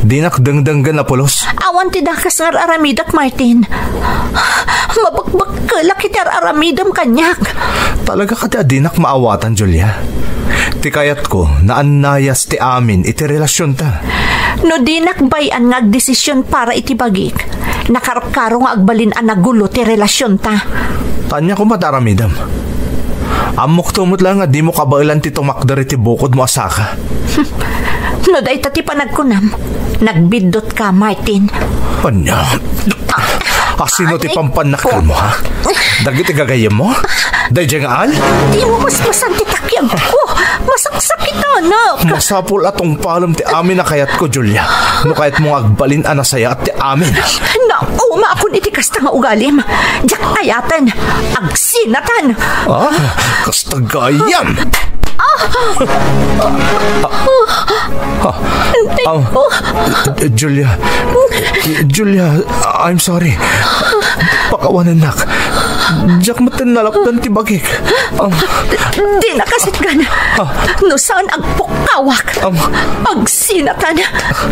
Dinak dengdenggen a pulos. Awan ti dakes nga ar-aramidek, Martin. Mabekbekkelak iti ar-aramidem kaniak. Talaga kadi a dinak maawatan, Julia? Ti kayatko, naannayas ti amin iti relasionta. No dinak bay-an nga agdesisyon para iti bagik, nakarkaro nga agbalin a nagulo ti relasionta. Ania koma ti aramidem? Ammokto met la nga dimo kabaelan ti tumakder iti bukodmo a saka. No dayta ti panagkunam, nagbiddutka, Martin. Ania? Asino ti pampannakkalmo, ha? Dagiti gagayyemmo? Daydiay nga Al? Dimo masmasan ti takyagko. Masaksakitanak. Masapul a tungpalem ti amin a kayatko, Julia. No kayatmo nga agbalin a nasayaat ti amin. Naumaakon iti kasta nga ugalim. Diak kayaten. Agsinatan. Ah, kasta gayam. Ah, ah, Julia. Julia, I'm sorry. Pakawanennak. Diak met nalapdan ti bagik. Am. Dina kasitgan. Ah. No saan agpukkawak. Am. Agsinatan.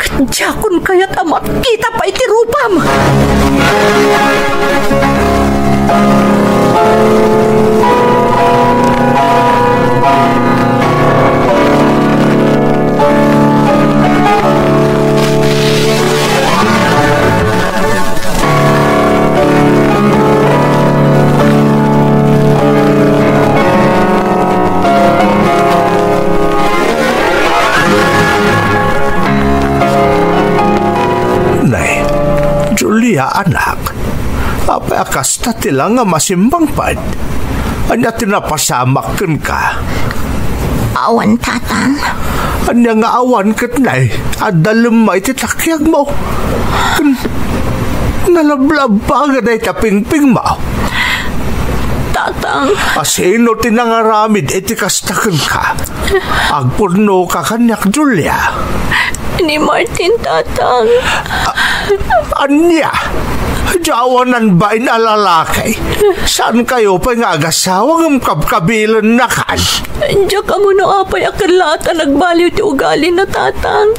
Ket diakon kayat a makita pay ti rupam. Nay, Julia, anak, apay a kasta ti la nga masimbangpad? Ania ti napasamak kenka? Awan, Tatang. Ania nga awan ket, nay? Adda lemma iti takiagmo. Ken nalablabba nga dayta pingpingmo. Tatang. A, sino ti nangaramid iti kasta kenka? Agpudnoka kaniak, Julia. Ni Martin, Tatang. A-, ania? Diay awanan bain a lalaki? Saankayo pay nga agasawa ngem kabkabilennakan? Diak ammo no apay a ket la a nagbaliw ti ugalina, Tatang.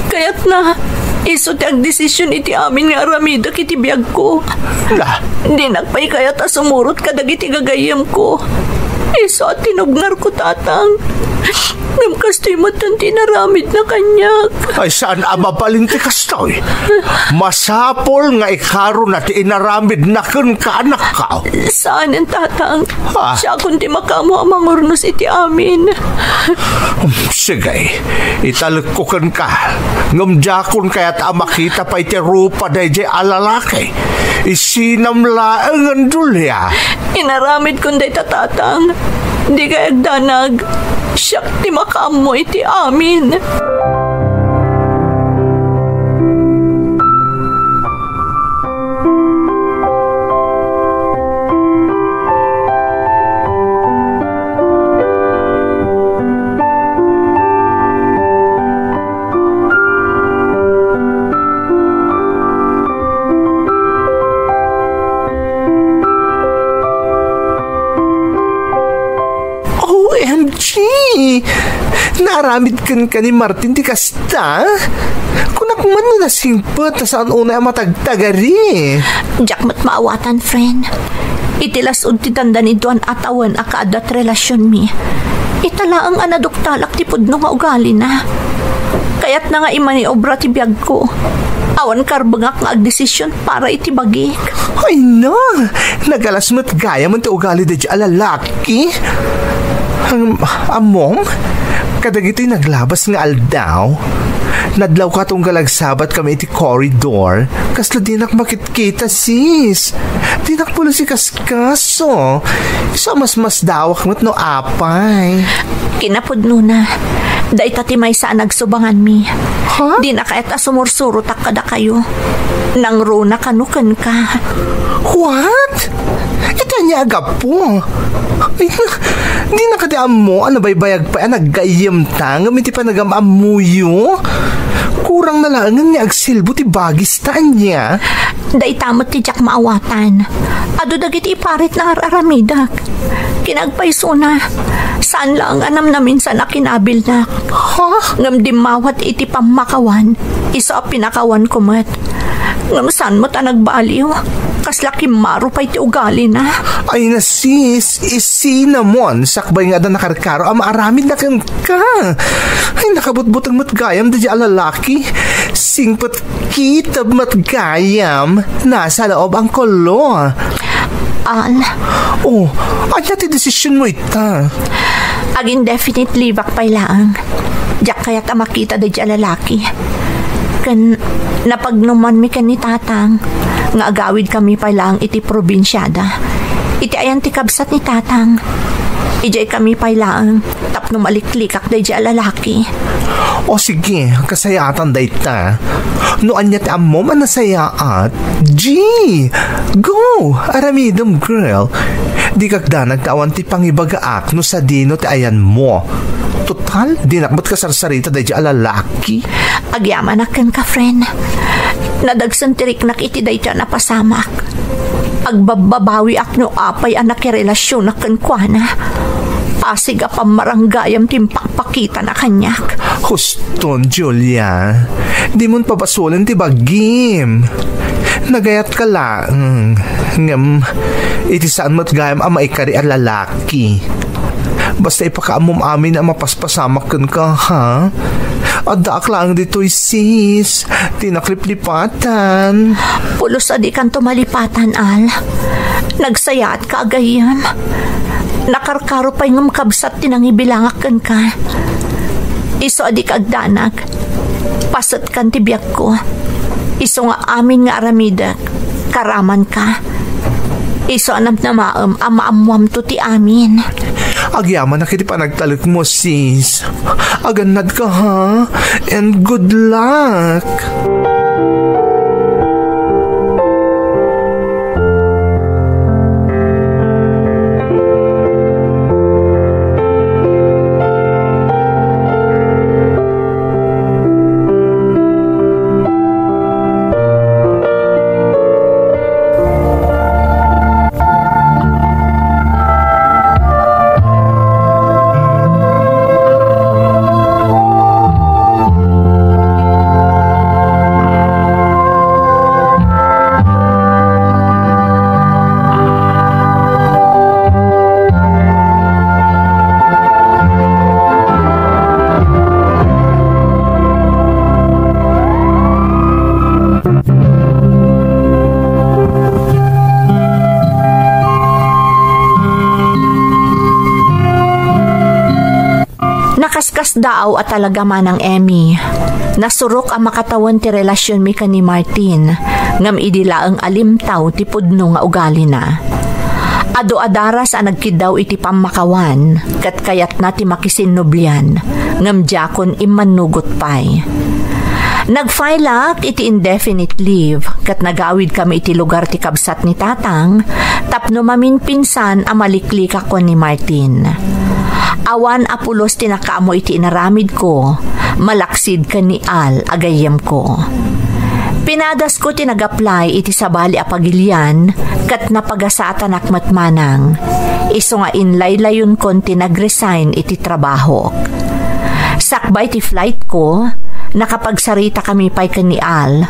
Kayatna, isu ti agdesisyon iti amin nga aramidek iti biagko. Na? Dinak pay kayat a sumurot kadagiti gagayyemko. Isu a tinubngarko, Tatang. Ngem kastoy met ti inaramidna kaniak. Ay, saan a mabalin ti kastoy? Masapul nga ikaruna ti inaramidna kenka, anakko. Saanen, Tatang. Ah. Siakon ti makaammo a mangurnos iti amin. Sige, italekko kenka. Ngem diakon kayat a makita pay ti rupa daydiay a lalaki. Isinam laengen, Julia. Inaramidkon dayta, Tatang. Dikay agdanag. Siak ti makaammo iti amin. O M G! Naaramid kenka ni Martin ti kasta? Kunak man no nasingpet ta saan unay a matagtagari. Diak met maawatan, friend. Iti las-ud ti dandaniduan a tawen a kaadda ti relasionmi, ita laeng a naduktalak ti pudno nga ugalina. Kayatna nga imaniobra ti biagko. Awan karbengak nga agdesisyon para iti bagik. Ay na! Nagalas met gayam ti ugali daydiay a lalaki. Am-, ammom? Kadagitoy naglabas nga aldaw, nadlawka tunggal agsabatkami iti corridor. Kasla dinak makitkita, sis. Dinak pulos ikas- Kaso, isu a masmasdawak met no apay. Kinapudnona, dayta ti maysa a nagsubanganmi. Ha? Dina kayat a sumursurotak kadakayo. Nangruna kano kenka. What? Ita ania a gapu? Ay, dina kadi ammo a nabaybayag pay a naggayyemta ngem iti panagam-ammoyo? Kurangna laengen nga agsilbo ti bagista ania? Dayta met ti diak maawatan. Adu dagiti iparitna nga ar-aramidek. Kinagpaysona, saan laeng a namnaminsan a kinabilnak. Ha? Ngem dimmawat iti pammakawan, isu a pinakawanko met. Ngem saan met a nagbaliw. Kasla kimmaro pay ti ugalina. Ay na, sis, isinamon, sakbay nga adda nakarkaro a maaramidna kenka. Ay, nakabutbuteng met gayam daydiay a lalaki. Singpet Kitab met gayam, nasa loob ang kolo. Al. Oh, ania ti desisyonmo ita? Ag-indefinite leave-ak pay laeng. Diak kayat a makita daydiay a lalaki. Ken napagnumanmi ken ni Tatang nga agawidkami pay laeng iti probinsiada. Iti ayan ti kabsat ni Tatang. Idiaykami pay laeng tapno maliklikak daydiay a lalaki. O sige, kasayaatan dayta. No ania ti ammom a nasayaat, G! Go! Aramidem, girl. Dikak danag ta awan ti pangibagaak no sadino ti ayanmo. Total, dinak met kasarsarita daydiay a lalaki. Agyamanak kenka, friend. Nadagsen ti riknak iti dayta a napasamak. Agbabbabawiak no apay a nakirelasionak kenkuana. Asig a pammaranggayam ti impakpakitana kaniak. Huston, Julia. Dimon pabasolen ti bagim. Nagayatka laeng. Ngem, iti saan met gayam a maikari a lalaki. Basta ipakaammom amin a mapaspasamak kenka, ha? Addaak laeng ditoy, sis. Ti nakliplipatan. Pulos a dikanto malipatan, Al. Nagsayaatka a gayyem. Nakarkaro pay ngem kabsat ti nangibilangak kenka. Isu a dika agdanag. Pasetkan ti biagko. Isu nga amin nga aramidek, karamanka. Isu a namnamaem a maammoamto ti amin. Agyamanak iti panagtalekmo, sis. Agannadka, ha? And good luck! Nakaskasdaaw a talaga, Manang Emmy. Nasurok a makatawen ti relasionmi ken ni Martin, ngem idi laeng a limtaw ti pudno nga ugalina. Adu a daras a nagkiddaw iti pammakawan, ket kayatna ti makisinnublian, ngem diakon immannugot pay. Nag-fileak iti indefinite leave, ket nagawidkami iti lugar ti kabsat ni Tatang tapno maminpinsan a maliklikak ken ni Martin. Awan a pulos ti nakaammo iti inaramidko, malaksid ken ni Al a gayyemko. Pinadasko ti nag-apply iti sabali a pagilian ket napagasatanak met manang, isu nga inlaylayonkon ti nag-resign iti trabahok. Sakbay ti flightko, nakapagsaritakami pay ken ni Al,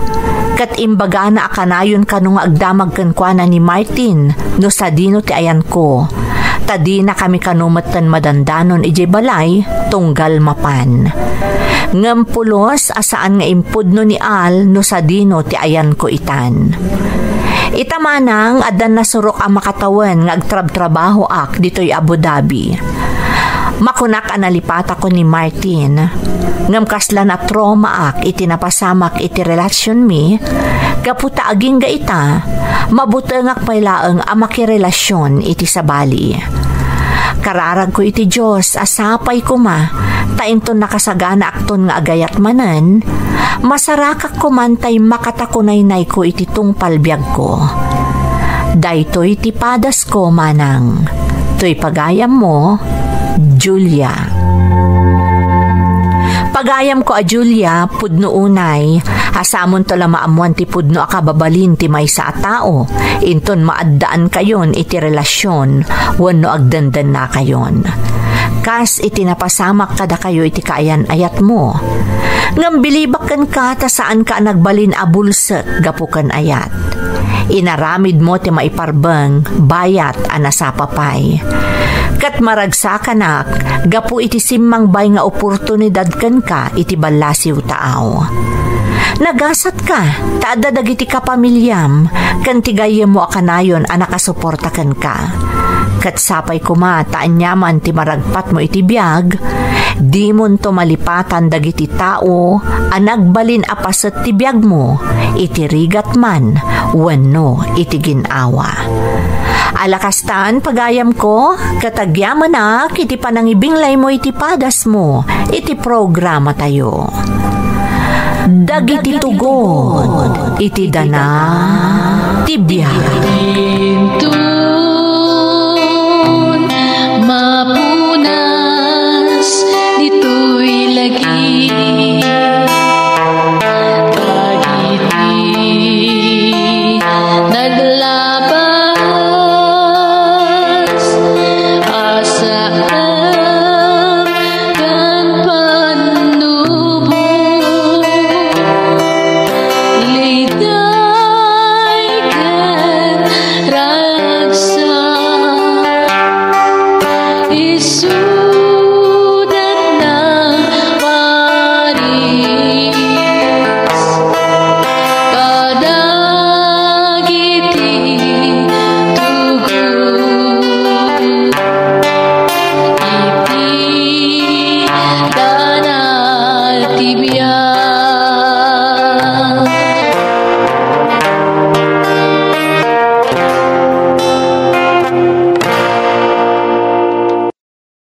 ket imbagana a kanayon kano nga agdamag kenkuana ni Martin no sadino ti ayanko, ta dinakami kano metten madandanon idiay balay tunggal mapan. Ngem pulos a saan nga impudno ni Al no sadino ti ayanko itan. Ita manang, adda nasurok a makatawen nga agtrabtrabahoak ditoy Abu Dhabi. Makunak a nalipatakon ni Martin, ngem kasla natraumaak iti napasamak iti relasionmi, gapu ta agingga ita, mabutengak pay laeng a makirelasion iti sabali. Kararagko iti Dios a sapay koma, ta inton nakasaganaakton nga agayat manen, masarakak koman tay makatakunaynayko iti tungpal biagko. Daytoy ti padasko, manang. Toy pagayammo, Julia. Pagayamko a Julia, pudno unay, asamonto la maammoan ti pudno a kababalin ti maysa a tao, inton maaddaankayon iti relasion wenno agdendennakayon. Kas iti napasamak kadakayo iti kaayan-ayatmo. Ngem bilibak kenka ta saanka a nagbalin a bulsek gapu ken ayat. Inaramidmo ti maiparbeng, bayat a nasapa pay. Ket maragsakanak gapu iti simmangbay nga oportunidad kenka iti ballasiw taaw. Nagasatka ta adda dagiti kapamiliam ken ti gayyemmo a kanayon a nakasuporta kenka. Ket sapay koma ta aniaman ti maragpatmo iti biag, dimonto malipatan dagiti tao a nagbalin a paset ti biagmo iti rigat man wenno iti gin-awa. Ala kastan, pagayamko, ket agyamanak iti panangibinglaymo iti padasmo iti programatayo. Dagiti tugot iti dana ti biag. Inton mapunas ditoy lagi, dagiti naglaba We